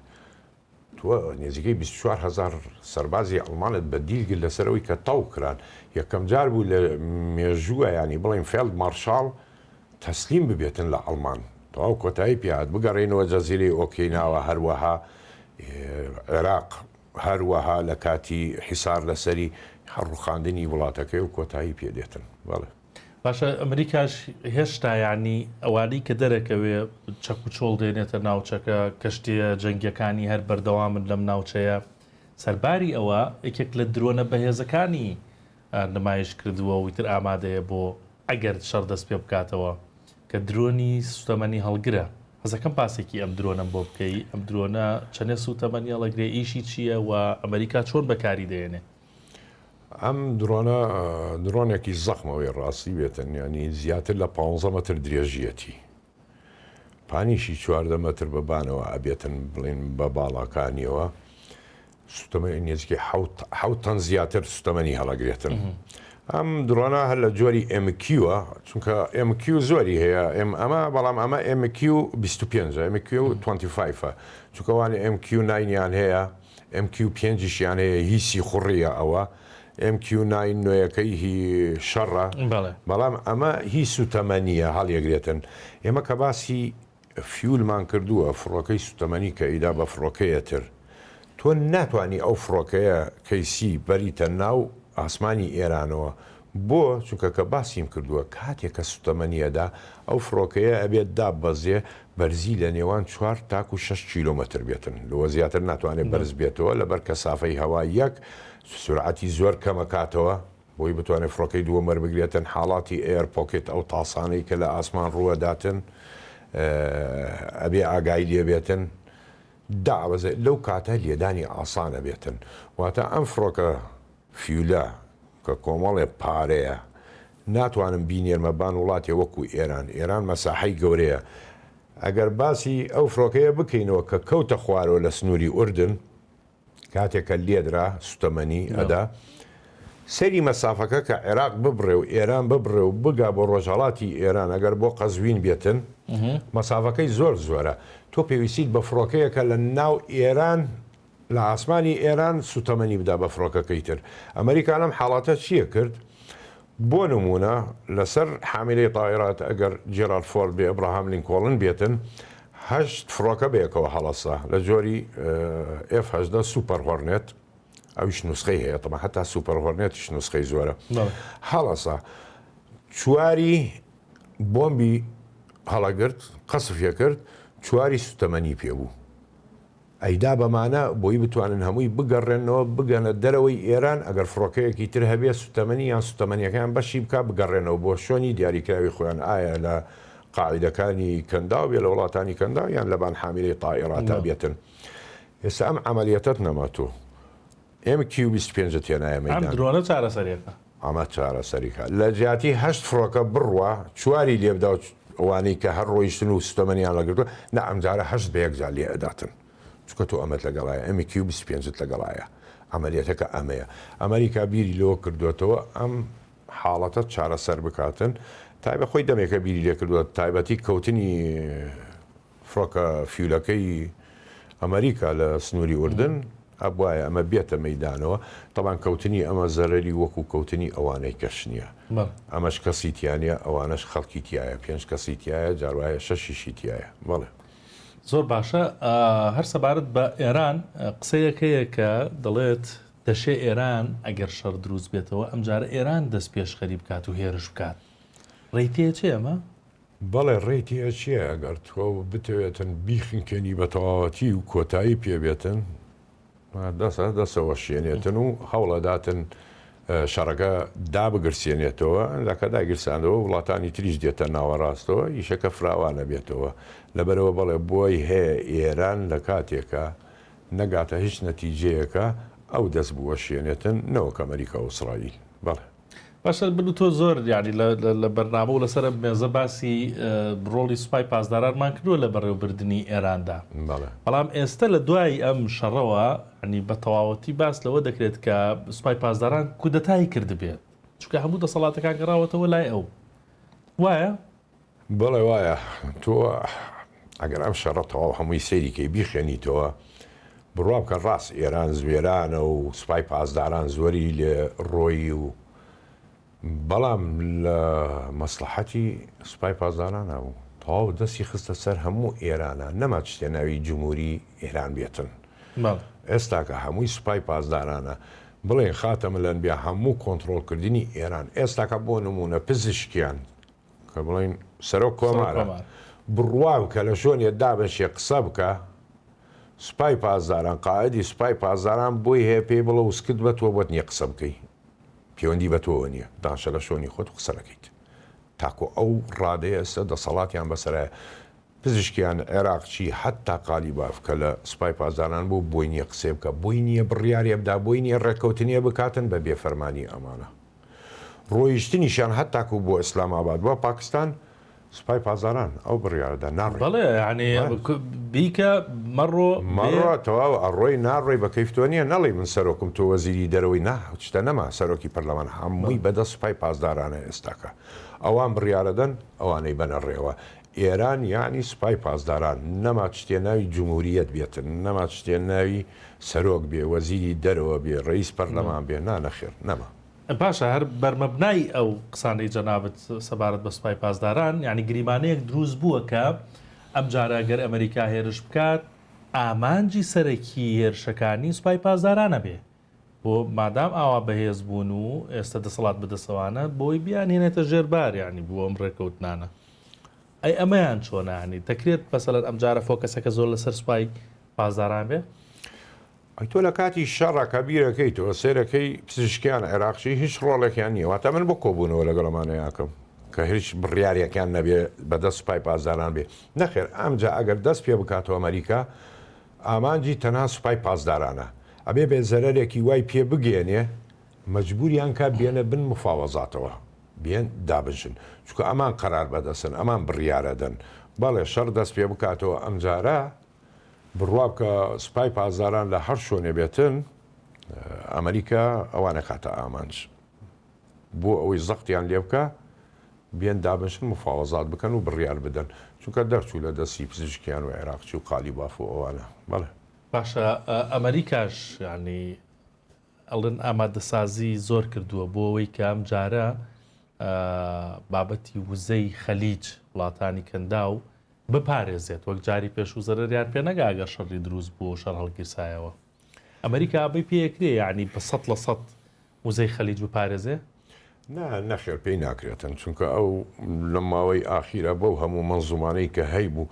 تۆ نزیکەی 24 هزار سەربازی ئەڵمانت بە دیل گرت لەسەر ئەوەی کە تەو کران یەکەم جار بوو لە مێژووە ینی بڵین فێلد مارشاڵ تەسلیم ببێتن لە ئەڵمان. تەواو کۆتایی پێ هات. بگەڕێینەوە جەزیرەی ئۆکیناوا هەروەها عێراق هەروەها لە کاتی حیسار لەسەری هەر ڕوخاندنی وڵاتەکەی و کۆتایی پێ دێتن. بەڵێ. باشە ئەمریکاش هێشتا یانی ئەوانەی کە دەرەکەوێ چەک و چۆڵ دێنێتە ناوچەکە، کەشتییە جەنگییەکانی هەر بەردەوامن لەم ناوچەیە. سەرباری ئەوە یەکێک لە درۆنە بەهێزەکانی نمایش کردووە و ئیتر ئامادەیە بۆ ئەگەر شەڕ دەست پێ بکاتەوە کە درۆنی سوتەمەنی هەڵگرە. حەزەکەم باسێکی ئەم درۆنەم بۆ بکەی، ئەم درۆنە چەنێ سوتەمەنی هەڵەگرێ، ئیشی چییە و ئەمریکا چۆن بەکاری دەێنێ؟ ئەم درۆنە درۆنێکی زەخمە ئەوەی ڕاستی بێتن یانی زیاتر لە 15 مەتر درێژیەتی پانیشی 14 مەتر بە بانەوە ئەبێتن بڵێن بە باڵاکانیەوە سوتەمەنی نێزیکەی حەوت تەن زیاتر سوتەمەنی هەڵەگرێتن. ئەم درۆنە هەر لە جۆری MQ ە چونکە MQ زۆری هەیە M ئەمە بەڵام ئەمە MQ 25 MQ 25 چونکە وانە MQ 9 یان هەیە MQ 5 یان هەیە هی سیخوڕیە ئەوە. ئێم کیو ناین نوێیەکەی هی شەڕە، بەڵام ئەمە هی سوتەمەنییە هەڵیەگرێتن. ئێمە کە باسی فیولمان کردووە، فڕۆکەی سوتەمەنی کە ئیدا بە فڕۆکەیە تر، تۆ ناتوانی ئەو فڕۆکەیە کەیسی بەریتە ناو ئاسمانی ئێرانەوە، بۆ؟ چونکە کە باسیم کردووە کاتێ کە سوتەمەنی ئەدا ئەو فڕۆکەیە ئەبێت داببەزێ بەرزی لە نێوان چوار تاکو شەش کیلۆمەتر بێتن لەوە زیاتر ناتوانێت بەرز بێتەوە لەبەر کەسافەی هەوا یەک سورعەتی زۆر کەمەکاتەوە بۆی بتوانێت فڕۆکەی دووەم وەربگرێتن حاڵاتی air pocket ئەو تاسانەی کە لە ئاسمان ڕووەداتن ئەبێ ئاگای لێ بێتن دابەزێت لەو کاتە لێدانی ئاسان ئەبێتن واتە ئەم فڕۆکە فیولە کە کۆمەڵێ پارەیە ناتوانم بینێرمە بان وڵاتێ وەکو ئێران، ئێران مەساحەی گەورەیە، ئەگەر باسی ئەو فرۆکەیە بکەینەوە کە کەوتە خوارەوە لە سنوری ئوردن کاتێ کە لێدرا سوتەمەنی ئەدا سەیری مەسافەکە کە عێراق ببڕێ و ئێران ببڕێ و بگا بۆ ڕۆژهەڵاتی ئێران ئەگەر بۆ قەزوین بێتن مەسافەکەی زۆر زۆرە تۆ پێویستیت بە فڕۆکەیەکە لە ناو ئێران لە ئاسمانی ئێران سوتەمەنی بدا بە فڕۆکەکەی تر. ئەمریکا لەم حاڵاتە چیە کرد؟ بۆ نمونە لەسەر حامیلەی تائیرات ئەگەر جێرالد فۆرد بێ ئەبراهام لینکۆڵن بێتن هەشت فڕۆکە بەیەکەوە هەڵەسا لە جۆری ئێف 18 سوپەر هۆرنێت ئەویش نوسخەی هەیە تەبعەن هەتا سوپەر هۆرنێتیش نوسخەی زۆرە هەڵەسا چواری بۆمبی هەڵەگرت قەسف کرد چواری سوتەمەنی پێبوو ئەیدا بەمانە بۆی بتوانن هەمووی بگەڕێنەوە بگەنە دەرەوەی ئێران ئەگەر فڕۆکەیەکی تر هەبێ سوتەمەنی یان سوتەمەنیەکەیان بەشی بکا بگەڕێنەوە بۆ شوێنی دیاریکراوی خۆیان ئایا لە قاعیدەکانی کەنداو بێ لە وڵاتانی کەنداو یان لەبان حامیلەی تائیراتا بێتن ئێستا ئەم عەمەلیەتەت نەما تۆ ئێم کیو 25 ت هێنایە ئەم مەیدان. درۆنە چارەسەریەکە. ئەمە چارەسەریکە لە جیاتی هەشت فڕۆکە بڕوا چواری لێبدا و ئەوانەی کە هەر ڕۆیشتن و سوتەمەنیان لەگرتووە نا ئەمجارە هەشت بە یەکجار لێ ئەداتن چونکە تۆ ئەمەت لەگەڵایە ئەمی کیو 25ت لەگەڵایە عەمەلیەتەکە ئەمەیە ئەمریکا بیری لەوە کردوێتەوە ئەم حاڵەتە چارەسەر بکاتن تایبە خۆی دەمێکە بیری لێ کردووە تایبەتی کەوتنی فڕۆکە فیولەکەی ئەمریکا لە سنووری ئوردن ئەبوایە ئەمە بێتە مەیدانەوە، تەبعەن کەوتنی ئەمە زەرەری وەکو کەوتنی ئەوانەی کەش نییە، ئەمەش کەسی تیا نییە ئەوانەش خەڵکی تیایە، پێنج کەسی تیایە جاروایە شەشیشی تیایە، بەڵێ. زۆر باشە هەر سەبارەت بە ئێران قسەیەک هەیە کە دەڵێت دەشێ ئێران ئەگەر شەڕ دروست بێتەوە ئەمجارە ئێران دەست پێشخەری بکات و هێرش بکات ڕێی تێچێ ئەمە؟ بەڵێ ڕێی تێ ئەچێ ئەگەر تۆ بتەوێتن بیخنکێنی بە تەواوەتی و کۆتایی پێ بێتن دەسە دەسەوەشێنێتن و هەوڵەداتن شەڕەکە دابگرسێنێتەوە لەکە داگیرساندەوە وڵاتانی تریش دێتە ناوەڕاستەوە ئیشەکە فراوانە بێتەوە لەبەرەوە بەڵێ بۆی هەیە ئێران لە کاتێکە نەگاتە هیچ نەتیجەیەکە ئەو دەست بوەشێنێتن نەوەک ئەمریکا و ئیسرائیل بەڵێ. باشە من و تۆ زۆر یانی لە بەرنامە و لەسەر ئەم مێزە باسی ڕۆڵی سوپای پاسدارانمان کردووە لە بەڕێوەبردنی ئێراندا. بەڵام ئێستە لە دوای ئەم شەڕەوە ینی بە تەواوەتی باس لەوە دەکرێت کە سوپای پاسداران کودەتای کردبێت چونکە هەموو دەسەڵاتەکان گەڕاوەتەوە لای ئەو وایە؟ بەڵێ وایە تۆ ئەگەر ئەم شەڕە تەواو هەمووی سەیری کەی بیخوێنیتەوە بڕوا بکە ڕاست ئێران زوێرانە و سوپای پاسداران زۆری لێ ڕۆیی و بەڵام لە مەسڵەحەتی سوپای پاسدارانە بوو تەواو دەستی خستە سەر هەموو ئێرانە نەما شتێ ناوی جمهوری ئێران بێتن ئێستاکە هەمووی سوپای پاسدارانە بڵێن خاتەم الانبیا هەموو کۆنتڕۆڵکردنی ئێران ئێستاکە بۆ نمونە پزیشکیان کە بڵێین سەرۆک کۆمارە بڕوا بکە لە شۆنێ دابنشێ قسە بکە سوپای پاسداران قائدی سوپای پاسداران بۆی هەیە پێی بڵێ وسکت بە تۆ بۆت نییە قسە بکەی پەیوەندی بە تۆوە نییە دانشە لە شۆنی خۆت قسە نەکەیت تاکو ئەو ڕادەیە ئێستا دەسەڵاتیان بەسەرایە پزیشکیان عێراقچی حەتا قالیباف کە لە سوپای پاسداران بوو بۆی نییە قسەی بکا بۆی نییە بڕیارێ بدا بۆی نییە ڕێککەوتنێ بکاتن بە بێ فەرمانی ئەمانە ڕۆیشتنیشیان هەتاکو بۆ ئیسلام ئاباد بۆ پاکستان سوپای پاسداران ئەو بڕیارەدا ناڕۆین. بەڵێ یانی بیکە مەڕۆ مەڕۆ تەواو ئەڕۆی ناڕۆی بە کەیف تۆ نییە نەڵێی من سەرۆکم تۆ وەزیری دەرەوەی نا شتە نەما سەرۆکی پەرلەمان هەمووی بەدەست سوپای پاسدارانە ئێستاکە ئەوان بڕیارەدەن ئەوانەی بەنە ڕێوە. ئێران یەعنی سوپای پاسداران، نەما چتێ ناوی جمهوریەت بێتن، نەما چتێ ناوی سەرۆک بێ، وەزیری دەرەوە بێ، ڕەئیس پەرلەمان بێ، نا نەخێر نەما. باشە هەر بەرمەبنای ئەو قسانەی جەنابت سەبارەت بە سوپای پاسداران، یانی گریمانەیەک دروست بووە کە ئەمجارە گەر ئەمەریکا هێرش بکات ئامانجی سەرەکی هێرشەکانی سوپای پاسدارانە بێ، بۆ مادام ئاوا بەهێز بوون و ئێستا دەسەڵات بەدەسەوانە بۆی بیانهێنێتە ژێر بار یانی بۆ ئەم ڕێکەوتنانە ئەی ئەمەیان چۆنە ینی دەکرێت مەسەلەن ئەمجارە focus ەکە زۆر لەسەر سوپای پاسداران بێ؟ ئەی تۆ لە کاتی شەڕە کە بیرەکەیتەوە سەیرەکەی پزیشکیان عێراقچی هیچ ڕۆڵێکیان نییە واتە من بۆ کۆبوونەوە لەگەڵ ئەمانەیاکەم کە هیچ بڕیارێکیان نەبێ بەدەست سوپای پاسداران بێ نەخێر ئەمجا ئەگەر دەست پێ بکاتەوە ئەمریکا ئامانجی تەنها سوپای پاسدارانە. ئەبێ بێ زەرەرێکی وای پێ بگەیەنێ مەجبوریان کا بێنە بن مفاوەزاتەوە. بێن دابنشن. چونکە ئەمان قەرار بەدەستن، ئەمان بڕیارەدەن. بەڵێ شەڕ دەست پێ بکاتەوە ئەمجارە بڕوا بکە سوپای پاسداران لە هەر شۆنێ بێتن ئەمریکا ئەوان ئەکاتە ئامانج. بۆ ئەوەی زەختیان لێ بکا بێن دابنشن مفاوەزات بکەن و بڕیار بدەن چونکە دەرچوو لە دەستی پزیشکیان و عێراقچی و قالیباف و ئەوانە بەڵێ. باشە ئەمەریکاش یانی ئەڵێن ئامادەسازی زۆر کردووە بۆ ئەوەی کە ئەم جارە بابەتی وزەی خەلیج وڵاتانی کەنداو بپارێزێت وەک جاری پێشوو زەرەریان پێ نەگا ئەگەر شەڕی دروست بوو و شەڕ هەڵگیرسایەوە ئەمریکا ئەمەی پێکرێ یعنی بە سەد لە سەد وزەی خەلیج بپارێزێ؟ نا نەخێر پێی ناکرێتن چونکە ئەو لەم ماوەی ئاخیرە بەو هەموو مەنزومانەی کە هەیبوو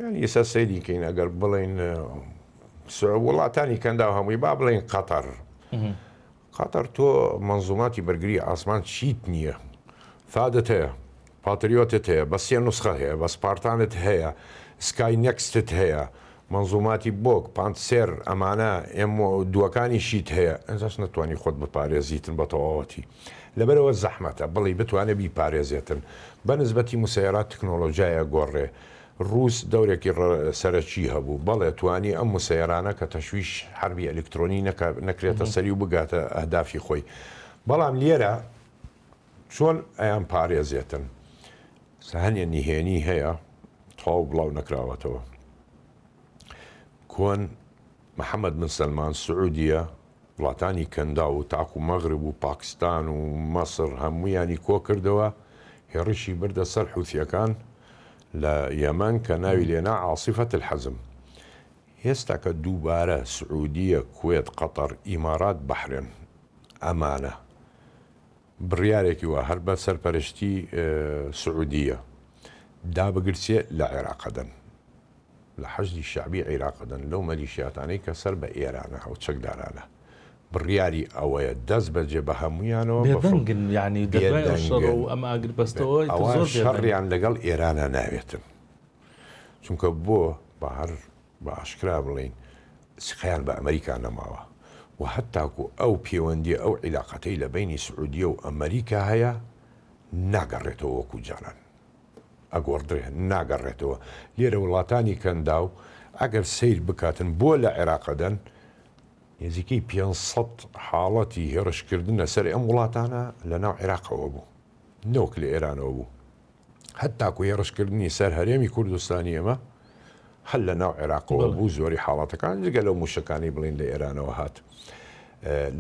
یانی ئێستا سەیری کەین ئەگەر بڵێین وڵاتانی کەنداو هەمووی با بڵێین قەتەر قەتەر تۆ مەنزوماتی بەرگری ئاسمان چیت نییە ثادت هەیە پاتریۆتت هەیە بە سێ نوسخە هەیە بە سپارتانت هەیە سکای نێکستت هەیە مەنزوماتی بۆک، پانتسێر، ئەمانە ئێم دووەکانیشیت هەیە ئەنجاش نەتوانی خۆت بپارێزیتن بە تەواوەتی لەبەرئەوە زەحمەتە بڵێی بتوانێ بیپارێزێتن بە نسبەتی موسەیەرات تکنۆلۆجیای ئەگۆڕێ ڕووس دەورێکی سەرەکی هەبوو بەڵێ توانی ئەم موسەیەرانە کە تەشویش حەربی ئەلکترۆنی نەکا نەکرێتە سەری و بگاتە ئەهدافی خۆی بەڵام لێرە چۆن ئەیان پارێزێتن هەنێ نهێنی هەیە تەواو بڵاو نەکراوەتەوە. کۆن محەمەد بن سەلمان سعودیە وڵاتانی کەنداو و تاکو مەغرب و پاکستان و مەسر هەموویانی کۆکردەوە هێڕشی بردە سەر حوثیەکان لە یەمەن کە ناوی لێنا عاصفە الحزم هێستا کە دووبارە سعودیە کوێت قەتەر ئیمارات بەحرێن ئەمانە بڕیارێکی وا هەر بە سەرپەرشتی سعودیە دابگرچێ لە عێراق ئەدەن، لە حەشدی شەعبی عیراق ئەدەن لەو مەلیشیاتانەی کە سەر بە ئێرانە ئەو چەکدارانە بڕیاری ئەوەیە دەست بەجێ بە هەموویانەوە بە فڕ بێدەنگن یانی لە دوای ئەو شەڕە و ئەم ئاگربەستەوە ئیتر ئەوان زۆر بێدەنگن. شەڕیان لەگەڵ ئێرانا ناوێتن چونکە بۆ بە هەر بە ئاشکرا بڵێین سیقەیان بە ئەمریکا نەماوە و هەتاکو ئەو پێوەندیە ئەو عیلاقەتەی لە بەینی سعودیە و ئەمریکا هەیە ناگەڕێتەوە وەکو جاران ئەگۆڕدرێ ناگەڕێتەوە لێرە وڵاتانی کەنداو ئەگەر سەیر بکاتن بۆ لە عێراق ئەدەن نزیکەی 500 حاڵەتی هێڕشکردنە سەر ئەم وڵاتانە لە ناو عێراقەوە بوو نەوەک لە ئێرانەوە بوو. هەتاکو هێڕشکردنی سەر هەرێمی کوردستانی ئێمە هەر لە ناو عێراقەوە بوو زۆری حاڵەتەکان جگە لەو موشەکانەی بڵین لە ئێرانەوە هات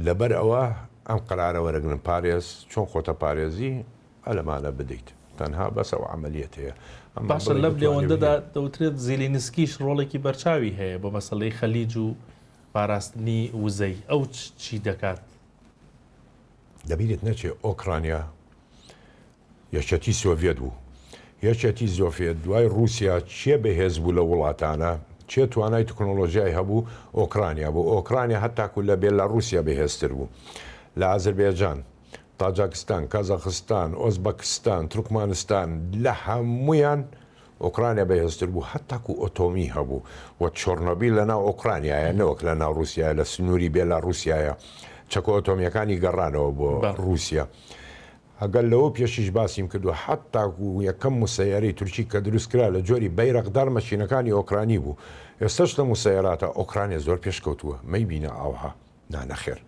لەبەر ئەوە ئەم قەرارە وەرەگرن پارێز چۆن خۆتە پارێزی ئەلەمانە بدەیت تەنها بەس ئەو عملیەت هەیە باشە لەم نێوەندەدا دەوترێت زیلینسکیش ڕۆڵێکی بەرچاوی هەیە بۆ مەسەلەی خەلیج و پاراستنی وزەی ئەو چی دەکات؟ لەبیرت نەچێ ئۆکرانیا یەکێتی سۆڤیەت بوو. یەکێتی زۆفیەت دوای ڕووسیا کێ بەهێز بوو لەو وڵاتانە؟ کێ توانای تکنۆلۆژیای هەبوو؟ ئۆکرانیا بوو. ئۆکرانیا هەتاکوو لە بێلاڕووسیا بەهێزتر بوو. لە ئازربێجان، تاجاکستان، کازاخستان، ئۆزبەکستان، تورکمانستان لە هەموویان ئۆکرانیا بەهێزتر بوو هەتاکوو ئۆتۆمی هەبوو و چۆرنۆبیل لە ناو ئۆکرانیایە نەوەک لە ناو ڕووسیایە لە سنووری بێلاڕووسیایە چەکە ئۆتۆمییەکانی گەڕانەوە بۆ ڕووسیا. ئەگەر لەوە پێشیش باسیم کردووە حەتاکو یەکەم موسەیەرەی تورکی کە دروست کرا لە جۆری بەیرەقدار مەکینەکانی ئۆکرانی بوو ئێستەش لە موسەیەراتە ئۆکرانیا زۆر پێشکەوتووە مەیبینە ئاوها نا نەخێر.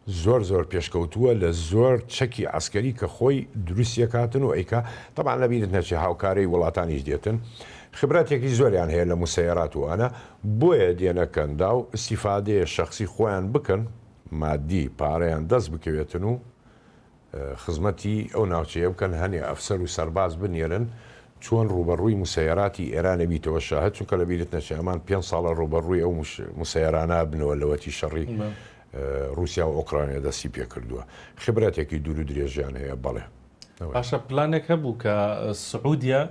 زۆر زۆر پێشکەوتووە لە زۆر چەکی عەسکەری کە خۆی دروستیەکاتن و ئەیکا، تەبعەن لەبیرت نەچێ هاوکارەی وڵاتانیش دێتن خبرەتێکی زۆریان هەیە لە موسەیەرات و ئەوانە بۆیە دێنە کەنداو ئیستیفادەیە شەخسی خۆیان بکەن مادی پارەیان دەست بکەوێتن و خزمەتی ئەو ناوچەیە بکەن، هەنێ ئەفسەر و سەرباز بنێرن چۆن ڕووبەڕووی موسەیەراتی ئێران ئەبیتەوە شاهد، چونکە لەبیرت نەچێ ئەمان پێنج ساڵە ڕووبەڕووی ئەو موسەیەرانە ئەبنەوە لەوەتی شەڕی ڕووسیا و ئۆکرانیا دەستی پێکردووە، خبرەتێکی دوور و درێژیان هەیە، بەڵێ. باشە پلانێک هەبوو کە سعودیە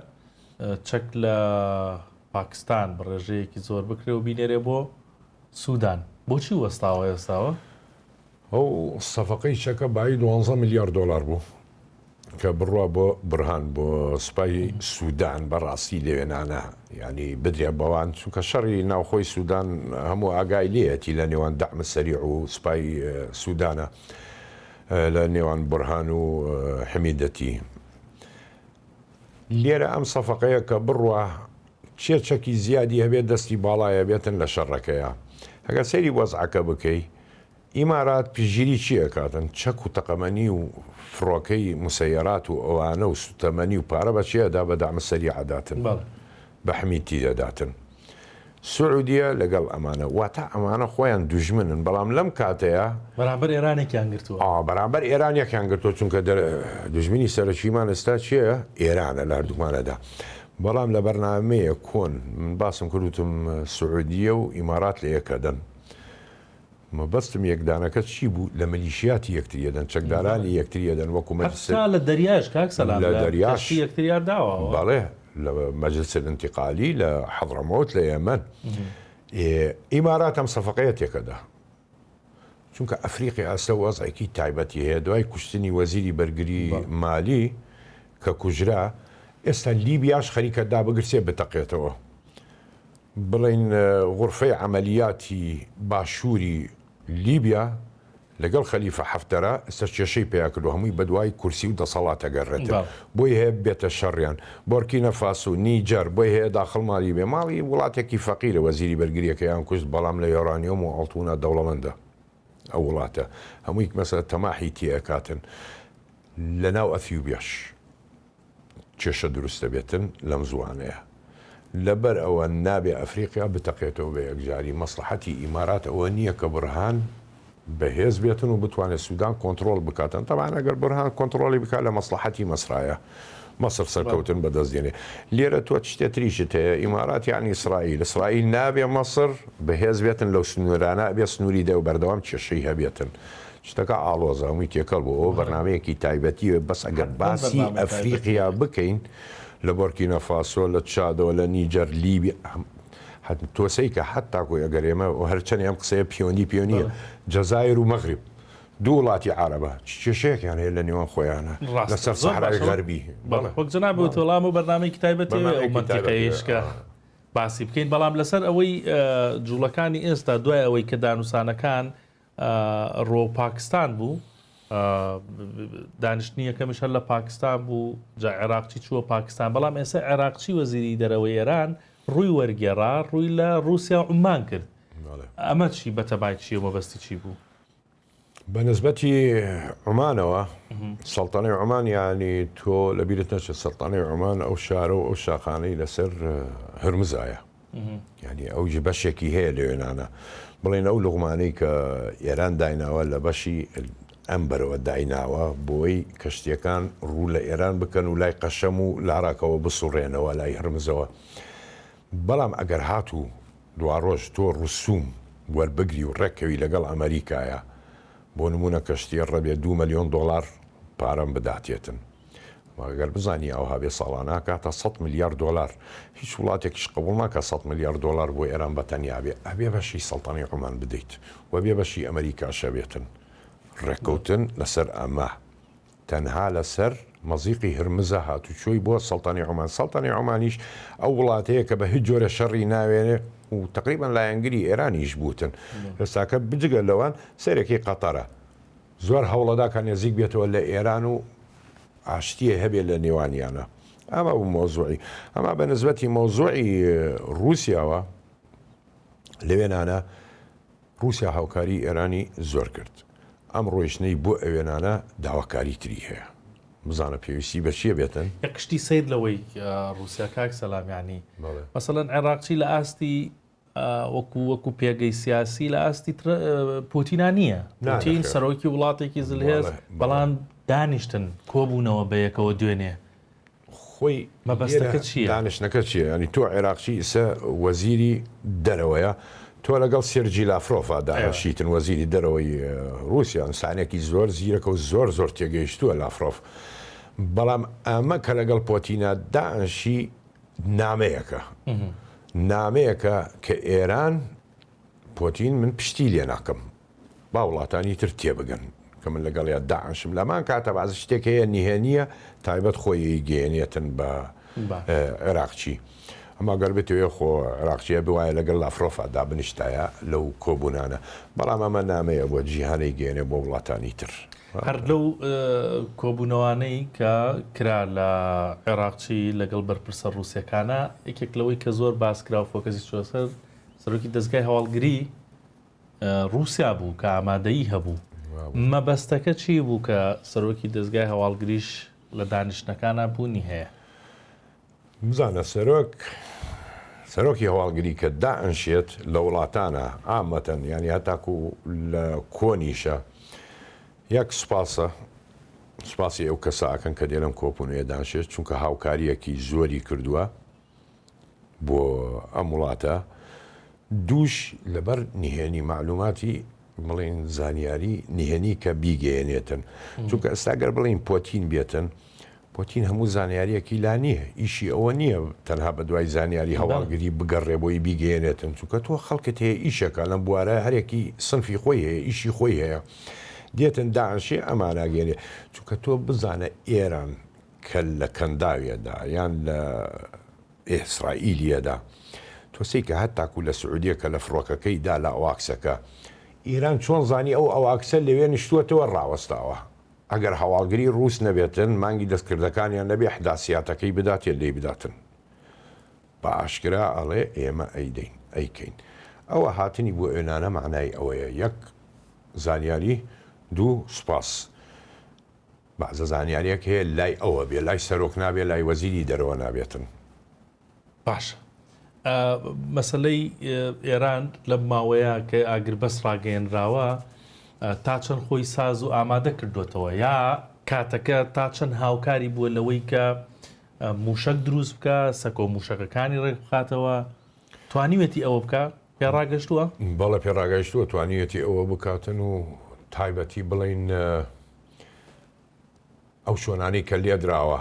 چەک لە پاکستان بە ڕێژەیەکی زۆر بکرێ و بینێرێ بۆ سودان، بۆچی وەستاوە ئێستاوە؟ ئەو سەفقەی چەکە بایی دوانزە ملیار دۆلار بوو کە بڕوا بۆ برهان بۆ سوپای سودان بە ڕاستی لەوێ نانا یانی بدرێ بەوان چونکە شەڕی ناوخۆی سودان هەموو ئاگای لێیەتی لە نێوان دەعم سەریع و سوپای سودانە لە نێوان برهان و حمیدەتی لێرە ئەم سەفقەیە کە بڕوا چێ چەکی زیادی هەبێت دەستی باڵایە بێتن لە شەڕەکەیە ئەگەر سەیری وەزعەکە بکەی ئیمارات پشتگیری چی ئەکاتن؟ چەک و تەقەمەنی و فڕۆکەی مسەیەرات و ئەوانە و سوتەمەنی و پارە بە چێ ئەدا بە دەعم سەریع ئەداتن بە حمیدتی دەداتن سعودیە لەگەڵ ئەمانە واتە ئەمانە خۆیان دوژمنن بەڵام لەم کاتەیا بەرامبەر ئێران یەکیان گرتووە. ئا بەرامبەر ئێران یەکیان گرتووە چونکە دوژمنی سەرەکیمان ئێستا چێیە؟ ئێرانە لە هەردووکمانەدا بەڵام لە بەرنامەیە کۆن من باسم کرد وتم سعودیە و ئیمارات لە یەکەدەن مەبەستم یەکدانەکە چی بوو لە ملیشیاتی یەکتری ئەدەن چەکدارانی یەکتری ئەدەن وەکو مەجلس حەتا لە دەریاش کاک سەلام لە دەریاش کەشتی یەکتریان داوە بەڵێ لە مەجلس الانتقالی لە حەضرەمەوت لە یەمەن ئیمارات ئەم سەفقەیە تێکەدا چونکە ئەفریقیا ئەستا وەزعێکی تایبەتی هەیە دوای کوشتنی وەزیری بەرگری مالی کە کوژرا ئێستا لیبیاش خەریکە دابگرسێ بتەقێتەوە بڵێین غورفەی عەمەلیاتی باشووری لیبیا لەگەڵ خەلیفە حەفتەرا ئێستا کێشەی پەیا کردووە، هەمووی بەدوای کورسی و دەسەڵات ئەگەڕێتن، بۆی هەیە ببێتە شەڕیان. بۆرکینە فاسو، نیجەر، بۆی هەیە داخڵ مالی بێ، ماڵی وڵاتێکی فەقیرە، وەزیری بەرگرییەکەیان کوشت، بەڵام لە یۆرانیۆم و ئاڵتوونا دەوڵەمەندە ئەو وڵاتە، هەمووی مەسەلە تەماحی تێ ئەکاتن. لەناو ئەثیوبیاش. کێشە دروست دەبێتن لەم زووانەیە. لەبەر ئەوە نابێ ئەفریقیا بتەقێتەوە بە یەکجاری. مەسڵەحەتی ئیمارات ئەوە نییە کە بورهان بەهێز بێتن و بتوانێت سودان کۆنتڕۆڵ بکاتن. تەبعەن ئەگەر بورهان کۆنتڕۆڵی بکات لە مەسڵەحەتی مەسرایە. مەسر سەرکەوتن بەدەست دێنێ. لێرە تۆ شتێ تریشت هەیە. ئیمارات یانی ئیسرائیل. ئیسرائیل نابێ مەسر بەهێز بێتن لەو سنوورانە ئەبێ سنووری دە و بەردەوام کێشەی هەبێتن. شتەکە ئاڵۆزە هەمووی تێکەڵ بوو ئەوە بەرنامەیەکی تایبەتیە بەس ئەگەر باسی ئەفریقیا بکەین لە بۆرکینە فاسۆ لە چادەوە لە نیجەر لیبیا تۆ سەیکە حتا کۆی ئەگەر ئێمە هەرچەنی ئەم قسەیە پەیوەندی پێ نییە جەزایر و مەغریب دوو وڵاتی عەرەبە چ کێشەیەکیان هەیە لە نێوان خۆیانە لەسەر سەحرای غەربی وەک جەنابت وت وەڵام و بەرنامەیەکی تایبەتی ئەو مەنتیقەیەش کە باسی بکەین بەڵام لەسەر ئەوەی جوڵەکانی ئێستا دوای ئەوەی کە دانوسانەکان ڕۆ پاکستان بوو دانیشتنی یەکەمیش هەر لە پاکستان بوو جا عێراقچی چووە پاکستان بەڵام ئێستا عێراقچی وەزیری دەرەوەی ئێران ڕووی وەرگێڕا ڕووی لە رووسیا و عومان کرد ئەمە چی بەتەمای چی و مەبەستی چی بوو؟ بە نسبەتی عومانەوە سەڵتەنەی عومان یانی تۆ لە بیرت نەچێت سەڵتەنەی عومان ئەو شارە و ئەو شاخانەی لەسەر هرمزایە یانی ئەویش بەشێکی هەیە لە وێنانە بڵێن ئەو لوغمانەی کە ئێران دایناوە لە بەشی ئەم بەرەوە دایناوە بۆی کەشتیەکان ڕوو لە ئێران بکەن و لای قەشەم و لاراکەوە بسوڕێنەوە لای هرمزەوە بەڵام ئەگەر هاتوو دواڕۆژ تۆ ڕسوم وەربگری و ڕێککەوی لەگەڵ ئەمەریکایە بۆ نمونە کەشتیە ڕەبێ دوو مەلیۆن دۆڵار پارەم بداتێتن گەر بزانی ئاوها بێ ساڵانە ئەکاتە سەت ملیار دۆلار هیچ وڵاتێکیش قبوڵ ناکا سەت ملیار دۆلار بۆ ئێران بە تەنیا بێ ئەبێ بەشی سەڵتەنەی عومان بدەیت و بێ بەشی ئەمەریکاش هەبێتن ڕێککەوتن لەسەر ئەمە تەنها لەسەر مەزیقی هرمزە هاتوچۆی بۆ سەڵتەنەی عومان سەڵتەنەی عومانیش ئەو وڵاتەیە کە بە هیچ جۆرە شەڕی ناوێنێ و تقریبا لایەنگری ئێرانیش بوتن ئێستاکە بجگە لەوان سەرەکی قەتەرە زۆر هەوڵەدا کە نێزیک بێتەوە لە ئێران و ئاشتیە هەبێ لە نێوانیانە ئەمە بوو مەوزوعی ئەما بە نسبەتی مەوزوعی ڕووسیاوە لەوێنانە ڕووسیا هاوکاری ئێرانی زۆر کرد. ئەم ڕۆیشتنەی بۆ ئەوێنانە داواکاری تری هەیە. بزانە پێویستی بە چیە بێتن. یەک شتی سەیر لەوەی ڕوسیا کاک سەلام یانی مەسەلەن عێراقچی لە ئاستی وەکو وەکو پێگەی سیاسی لە ئاستی پوتینا نییە پوتین سەرۆکی وڵاتێکی زلهێز بەڵام دانیشتن کۆبوونەوە بەیەکەوە دوێنێ خۆی مەبەستەکە چییە؟ دانیشتنەکە چییە؟ یانی تۆ عێراقچی ئیسە وەزیری دەرەوەیە، تۆ لەگەڵ سێرجی لافرۆفا دانیشتیتن وەزیری دەرەوەی ڕووسیا، ئینسانێکی زۆر زیرەکە و زۆر زۆر تێگەیشتووە لافرۆف، بەڵام ئەمە کە لەگەڵ پۆتینا دانشی نامەیەکە، نامەیەکە کە ئێران پۆتین من پشتی لێ ناکەم، با وڵاتانی تر تێبگەن کە من لەگەڵیا داعشم لەمان کاتە بازی شتێک هەیە نهێنیە تایبەت خۆی ئەیگەیەنێتن بە عێراقچی ئەما گەر بتەوێ خۆ عێراقچیە بوایە لەگەڵ لافرۆفا دابنیشتایە لەو کۆبوونانە بەڵام ئەمە نامەیە بۆ جیهانەی گەیەنێ بۆ وڵاتانی تر. هەر لەو کۆبوونەوانەی کە کرا لە عێراقچی لەگەڵ بەرپرسە ڕووسیەکانە یەکێک لەوەی کە زۆر باس کرا و فۆکەسی چووە سەر سەرۆکی دەزگای هەواڵگری ڕووسیا بوو کە ئامادەیی هەبوو. مەبەستەکە چی بوو کە سەرۆکی دەزگای هەواڵگریش لە دانیشتنەکانا بوونی هەیە؟ بزانە سەرۆک سەرۆکی هەواڵگری کە دائەنشێت لە وڵاتانە عامەتەن یانی هەتاکو لە کۆنیشە یەک سوپاسە سوپاسی ئەو کەسە ئەکەن کە دێ لەم کۆبوونەوەیە دانشێت چونکە هاوکاریەکی زۆری کردووە بۆ ئەم وڵاتە، دووش لەبەر نهێنی مەعلوماتی بڵێین زانیاری نهێنی کە بیگەیەنێتن چونکە ئێستا گەر بڵێین پۆتین بێتن پۆتین هەموو زانیاریەکی لا نییە ئیشی ئەوە نییە تەنها بە دوای زانیاری هەواڵگری بگەڕێ بۆی بیگەیەنێتن چونکە تۆ خەڵکت هەیە ئیشەکە لەم بوارە هەرێکی سنفی خۆی هەیە ئیشی خۆی هەیە دێتن داعشێ ئەماناگەێنێ چونکە تۆ بزانە ئێران کە لە کەنداویەدا یان لە ئیسرائیلیەدا تۆ سەیکە هەتاکو لە سعودیە کە لە فڕۆکەکەی دا لە ئەواکسەکە ئیران چۆن زانی ئەو ئەواکسە لەوێ نشتووەتەوە ڕاوەستاوە ئەگەر هەواڵگری ڕووس نەبێتن مانگی دەستکردەکانیان نەبێ ئەحداسیاتەکەی بداتێ لێی بداتن بە ئاشکرا ئەڵێ ئێمە ئەیدەین ئەیکەین ئەوە هاتنی بۆ ئێنانە مەعنای ئەوەیە یەک زانیاری دوو سوپاس بەعزە زانیاریەک هەیە لای ئەوە بێ لای سەرۆک نابێ لای وەزیری دەرەوە نابێتن. باشە مەسەلەی ئێران لەم ماوەیە کە ئاگربەست ڕاگەیەنراوە تا چەند خۆی ساز و ئامادە کردوێتەوە یا کاتەکە تا چەند هاوکاری بووە لەوەی کە موشک دروست بکە سەکۆ موشەکەکانی ڕێک بخاتەوە توانیوێتی ئەوە بکە پێڕاگەشتووە؟ بەڵێ پێڕاگەیشتووە توانیوێتی ئەوە بکاتن و تایبەتی بڵین ئەو شۆنانەی کە لێدراوە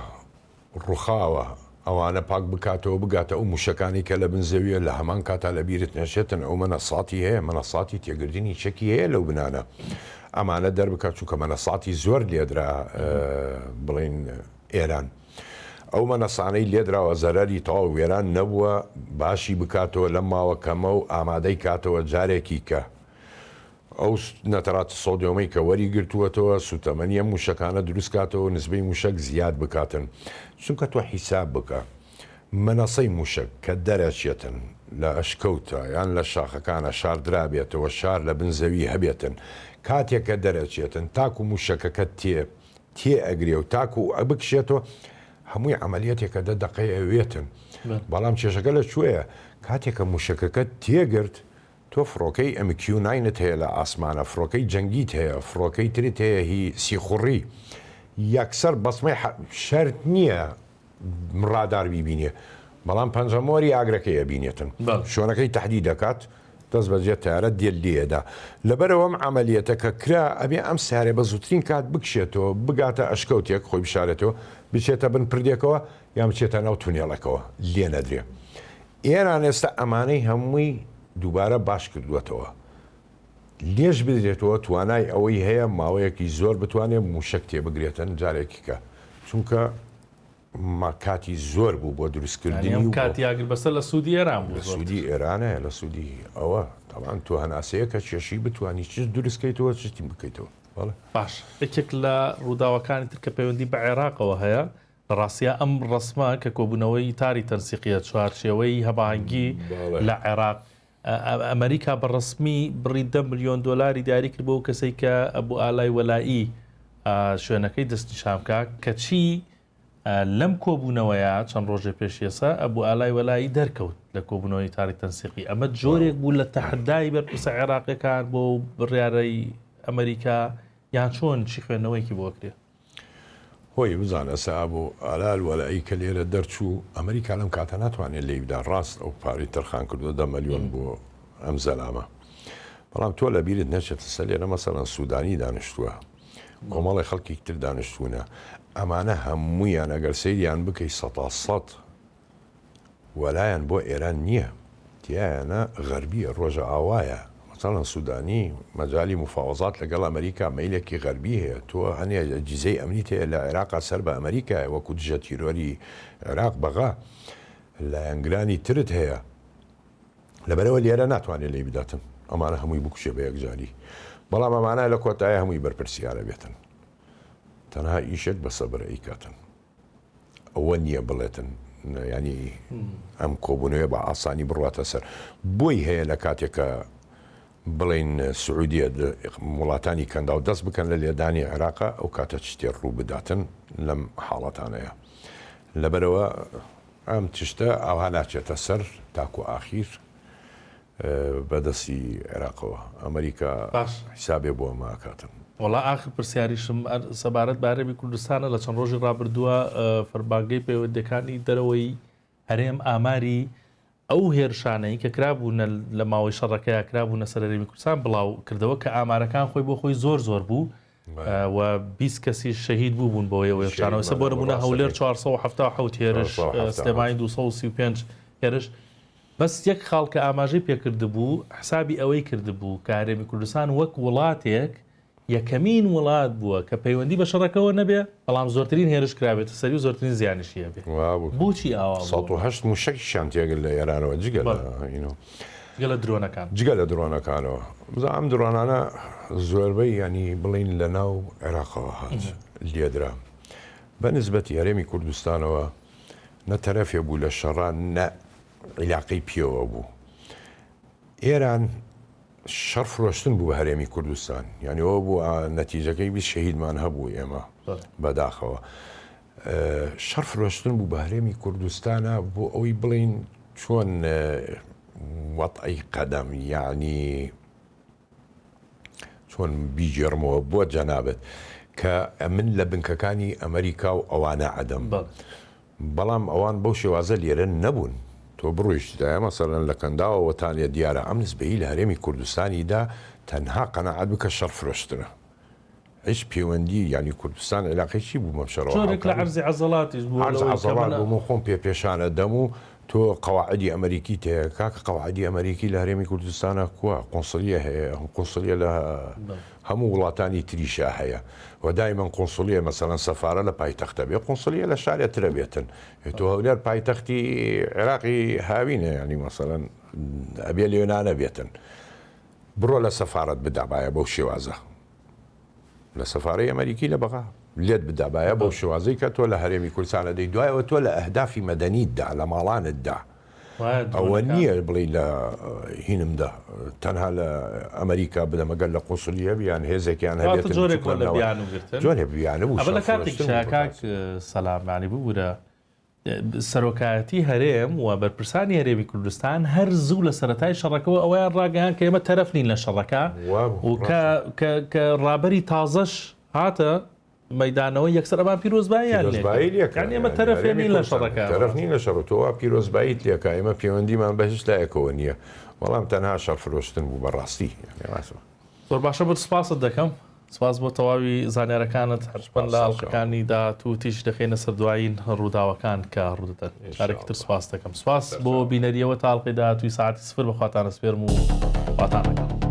ڕوخاوە ئەوانە پاک بکاتەوە بگاتە ئەو موشەکانەی کە لە بن زەویە لە هەمان کاتا لە بیرت نەچێتن ئەو مەنەساتی هەیە مەنەساتی تێگردنی چەکی هەیە لەو بنانە ئەمانە دەربکات چونکە مەنەساتی زۆر لێدرا بڵین ئێران ئەو مەنەسانەی لێدراوە زەرەری تەواو وێران نەبووە باشی بکاتەوە لەم ماوە کەمە و ئامادەی کاتەوە جارێکی کە ئەو نترات سۆدیۆمەی کە وەری گرتووەتەوە سوتەمەنی ئەم موشەکانە دروست کاتەوە و نسبەی موشەک زیاد بکاتن چونکە تۆ حیساب بکە مەنەسەی موشەک کە دەرەچێتن لە ئەشکەوتە یان لە شاخەکانە شاردرابێتەوە شار لە بن زەوی هەبێتن کاتێک کە دەرەچێتن تاکو موشەکەکە تێ تێ ئەگرێ و تاکو بکشێتەوە هەمووی عەمەلیەتێکە دە دەقەی ئەوێتن بەڵام کێشەکە لە کوێیە کاتێک کە موشەکەکە تێگرت تۆ فڕۆکەی MQ nine ت هەیە لە ئاسمانە، فڕۆکەی جەنگیت هەیە، فڕۆکەی ترت هەیە هی سیخوڕی، یەکسەر بەسمەی حە شەرت نییە ڕادار بیبینێ، بەڵام پەنجەمۆری ئاگرەکەی ئەبینێتن، شوێنەکەی تەحدید ئەکات، دەست بەجێ تەیارە دێت لێی ئەدا. لەبەرئەوە ئەم عەمەلیەتە کە کرا ئەبێ ئەم سەیارە بە زووترین کات بکشێتەوە، بگاتە ئەشکەوتێک خۆی بشارێتەوە، بچێتە بن پردێکەوە یان بچێتە ناو تونێڵێکەوە لێ نەدرێ. ئێران ئێستا ئەمانەی هەمووی دووبارە باش کردووەتەوە لێش بدرێتەوە توانای ئەوەی هەیە ماوەیەکی زۆر بتوانێت موشک تێبگرێتن جارێکی کە چونکە کاتی زۆر بوو بۆ دروستکردنی و کاتی ئاگربەستە لە سوودی ئێران بوو لە سوودی ئێرانە لە سوودی ئەوە تاوان تۆ هەناسەیە کە کێشی بتوانی چ دروستکەیتەوە چ بکەیتەوە باش یەکێک لە ڕووداوەکانی تر کە پەیوەندی بە عێراقەوە هەیە لە ڕاستیا ئەم ڕەسمە کە کۆبوونەوەی تاری تەنسیقیە، چوارچێوەی هەماهەنگی لە عێراق. ئەمریکا بە ڕەسمی بڕی دە ملیۆن دۆلاری دیاری کرد بۆ ئەو کەسەی کە ئەبو ئالای وەلائی شوێنەکەی دەستنیشان بکا، کەچی لەم کۆبوونەوەیە چەند ڕۆژێ پێش ئێستا ئەبو ئالای وەلائی دەرکەوت لە کۆبوونەوەی تاری تەنسیقی. ئەمە جۆرێک بوو لە تەحەدای بەرپرسە عێراقیەکان بۆ بڕیارەی ئەمریکا یان چۆن چی خوێندنەوەیەکی بۆ ئەکرێ؟ هۆی بزانە سە ئەبو ئالا الوەلائی کە لێرە دەرچوو ئەمریکا لەم کاتە ناتوانێت لێی بدا ڕاست ئەو پارەی تەرخان کردووە دە مەلیۆن بۆ ئەم زەلامە بەڵام تۆ لە بیرت نەچێتە سە لێرە مەسەلەن سودانی دانیشتووە کۆمەڵی خەڵکی تر دانیشتوونە ئەمانە هەموویان ئەگەر سەیریان بکەی سەتا سەد وەلایان بۆ ئێران نییە تیایانە غەربیە ڕۆژئاوایە مەسەڵەن سودانی مەجالی موفاوەزات لەگەڵ ئەمریکا مەیلێکی غەربی هەیە تۆ هەنێ ئەجیزەی ئەمنیت هەیە لە عێراقا سەر بە ئەمریکایە وەکو دژە تیرۆری عێراق بەغا لایەنگرانی ترت هەیە لەبەرئەوە لێرە ناتوانێت لێی بداتن ئەمانە هەمووی بکوژێ بە یەکجاری بەڵام ئەمانە لە کۆتایە هەمووی بەرپرسیارە بێتن تەنها ئیشێک بە سەبر ئەیکاتن. ئەوە نییە بڵێتن ینی ئەم کۆبوونەوەی بە ئاسانی بڕاتە سەر بۆی هەیە لە کاتێک کە بڵین سعودیە وڵاتانی کەنداو دەست بکەن لە لێدانی عێراقا ئەو کاتە شتێ ڕوو بداتن لەم حاڵەتانەیە لەبەرەوە ئەم تشتە ئاها ناچێتە سەر تاکو ئاخیر بە دەستی عێراقەوە ئەمریکا باش. حیسابێ بۆ ئەمە ئەکاتن. وەڵا ئاخر پرسیاریشم سەبارەت بە هەرێمی کوردستانە لە چەند ڕۆژی ڕابردووە فەرمانگەی پەیوەندیەکانی دەرەوەی هەرێم ئاماری ئەو هێرشانەی کە کرابوونە لە ماوەی شەڕەکەیا کرابوونە سەر هەرێمی کوردستان بڵاو کردەوە کە ئامارەکان خۆی بۆ خۆی زۆر زۆر بوو و 20 کەسی شەهید بوو بوون بەوەی ئەو هێرشانەوە ئێستا بۆ نموونە هەولێر 477 هێرش سلێمانی 235 هێرش بەس یەک خاڵ کە ئاماژەی پێکردبوو، حسابی ئەوەی کردبوو کە هەرێمی کوردستان وەک وڵاتێک یەکەمین وڵات بووە کە پەیوەندی بە شەڕەکەوە نەبێ، بەڵام زۆرترین هێرش کرابێتە سەری و زۆرترین زیانیشی هەبێ. وابوو. بۆچی ئاوا بووە؟ 108 مووشەکیشیان تێگرت لە ئێرانەوە جگە لە بەڵێ. ئینۆ. جگە لە درۆنەکان. جگە لە درۆنەکانەوە. بزانە ئەم درۆنانە زۆربەی یانی بڵێین لە ناو عێراقەوە هات لێدرا. بە نسبەتی هەرێمی کوردستانەوە نە تەرەفێ بوو لە شەڕا نە عیلاقەی پێوە بوو. ئێران شەڕ فرۆشتن بوو بە هەرێمی کوردستان یعنی ئەوە بوو نەتیجەکەی 20 شەهیدمان هەبوو ئێمە بەداخەوە شەڕ فرۆشتن بوو بە هەرێمی کوردستانە بۆ ئەوەی بڵین چۆن وەتعی قەدەم یعنی چۆن بیگێڕمەوە بۆ جەنابت کە من لە بنکەکانی ئەمریکا و ئەوانە عەدەم بەڵام ئەوان بەو شێوازە لێرە نەبوون. تۆ بڕۆیشتایە مەسەلەن لە کەنداوەوە تانێ دیارە ئەم نسبەی لە هەرێمی کوردستانی دا تەنها قەناعەت بکە شەڕ فرۆشتنە هیچ پێوەندی یانی کوردستان عیلاقەی چی بوو بەم شەڕەوە جۆرێک لە هاوکاری عەرزی عەزەڵاتیش بووە عەرز لەوەی کە عەزەڵات من بوو من خۆم پێ پێشانە دەم و تۆ قەواعدی ئەمەریکیت هەیە کاکە قەواعدی ئەمەریکی لە هەرێمی کوردستانا کوا قونسڵیە هەیە قونسڵیە لە بەڵێ. هەموو وڵاتانی تریشا هەیە و دایمەن قونسڵیە مەسەلەن سەفارە لە پایتەختە بێ قونسڵیە لە شارێ ترە بێتن تۆ هەولێر پایتەختی عێراقی هاوینە یانی مەسەلەن ئەبێ لێنانە بێتن بڕۆ لە سەفارەت بدابایە بەو شێوازە لە سەفارەی ئەمریکی لە بەغا لێت بدابایە بەو شێوازەی کە تۆ لە هەرێمی کوردستانە دەی دوایەوە تۆ لە ئەهدافی مەدەنیتدا لە ماڵانتدا ئەوە نییە بڵێی لە هینمدا تەنها لە ئەمریکا بدەم ئەگەر لە قونسلیە بیان هێزێکیان هەبێت جۆرێک لە بیانوگرتن جۆرێک بیانوو ئەمە لە کاتێکیشا کاک سەلام یانی ببورە سەرۆکایەتی هەرێم و بەرپرسانی هەرێمی کوردستان هەر زوو لە سەرەتای شەڕەکەوە ئەوەیان ڕاگەیان کە ئێمە تەرەف نین لە شەڕەکە و کە ڕابەری تازەش هاتە مەیدانەوە یەکسەر ئەمان پیرۆزباییان لێ پیرۆزبایی لێ کرد یانی ئێمە تەرەفێ نین لە شەڕەکە تەرەف نین لە شەڕ تۆ وا پیرۆزباییت لێ کا ئێمە پەیوەندیمان بە هیچ لایەکەوە نییە بەڵام تەنها شەڕ فرۆشتن بوو بەڕاستی زۆر باشە بۆ سپاست دەکەم سپاس بۆ تەواوی زانیارەکانت حتمەن لە ئەڵقەکانی داهاتوو تیشک دەخەینە سەر دوایین ڕووداوەکان کە ڕوودەدەن جارێکی تر سپاس دەکەم سپاس بۆ بینەریەوە تا ئەڵقەی داهاتووی ساعەتی سفر بەخواتان ئەسپێرم و خواتان لەگەڵ.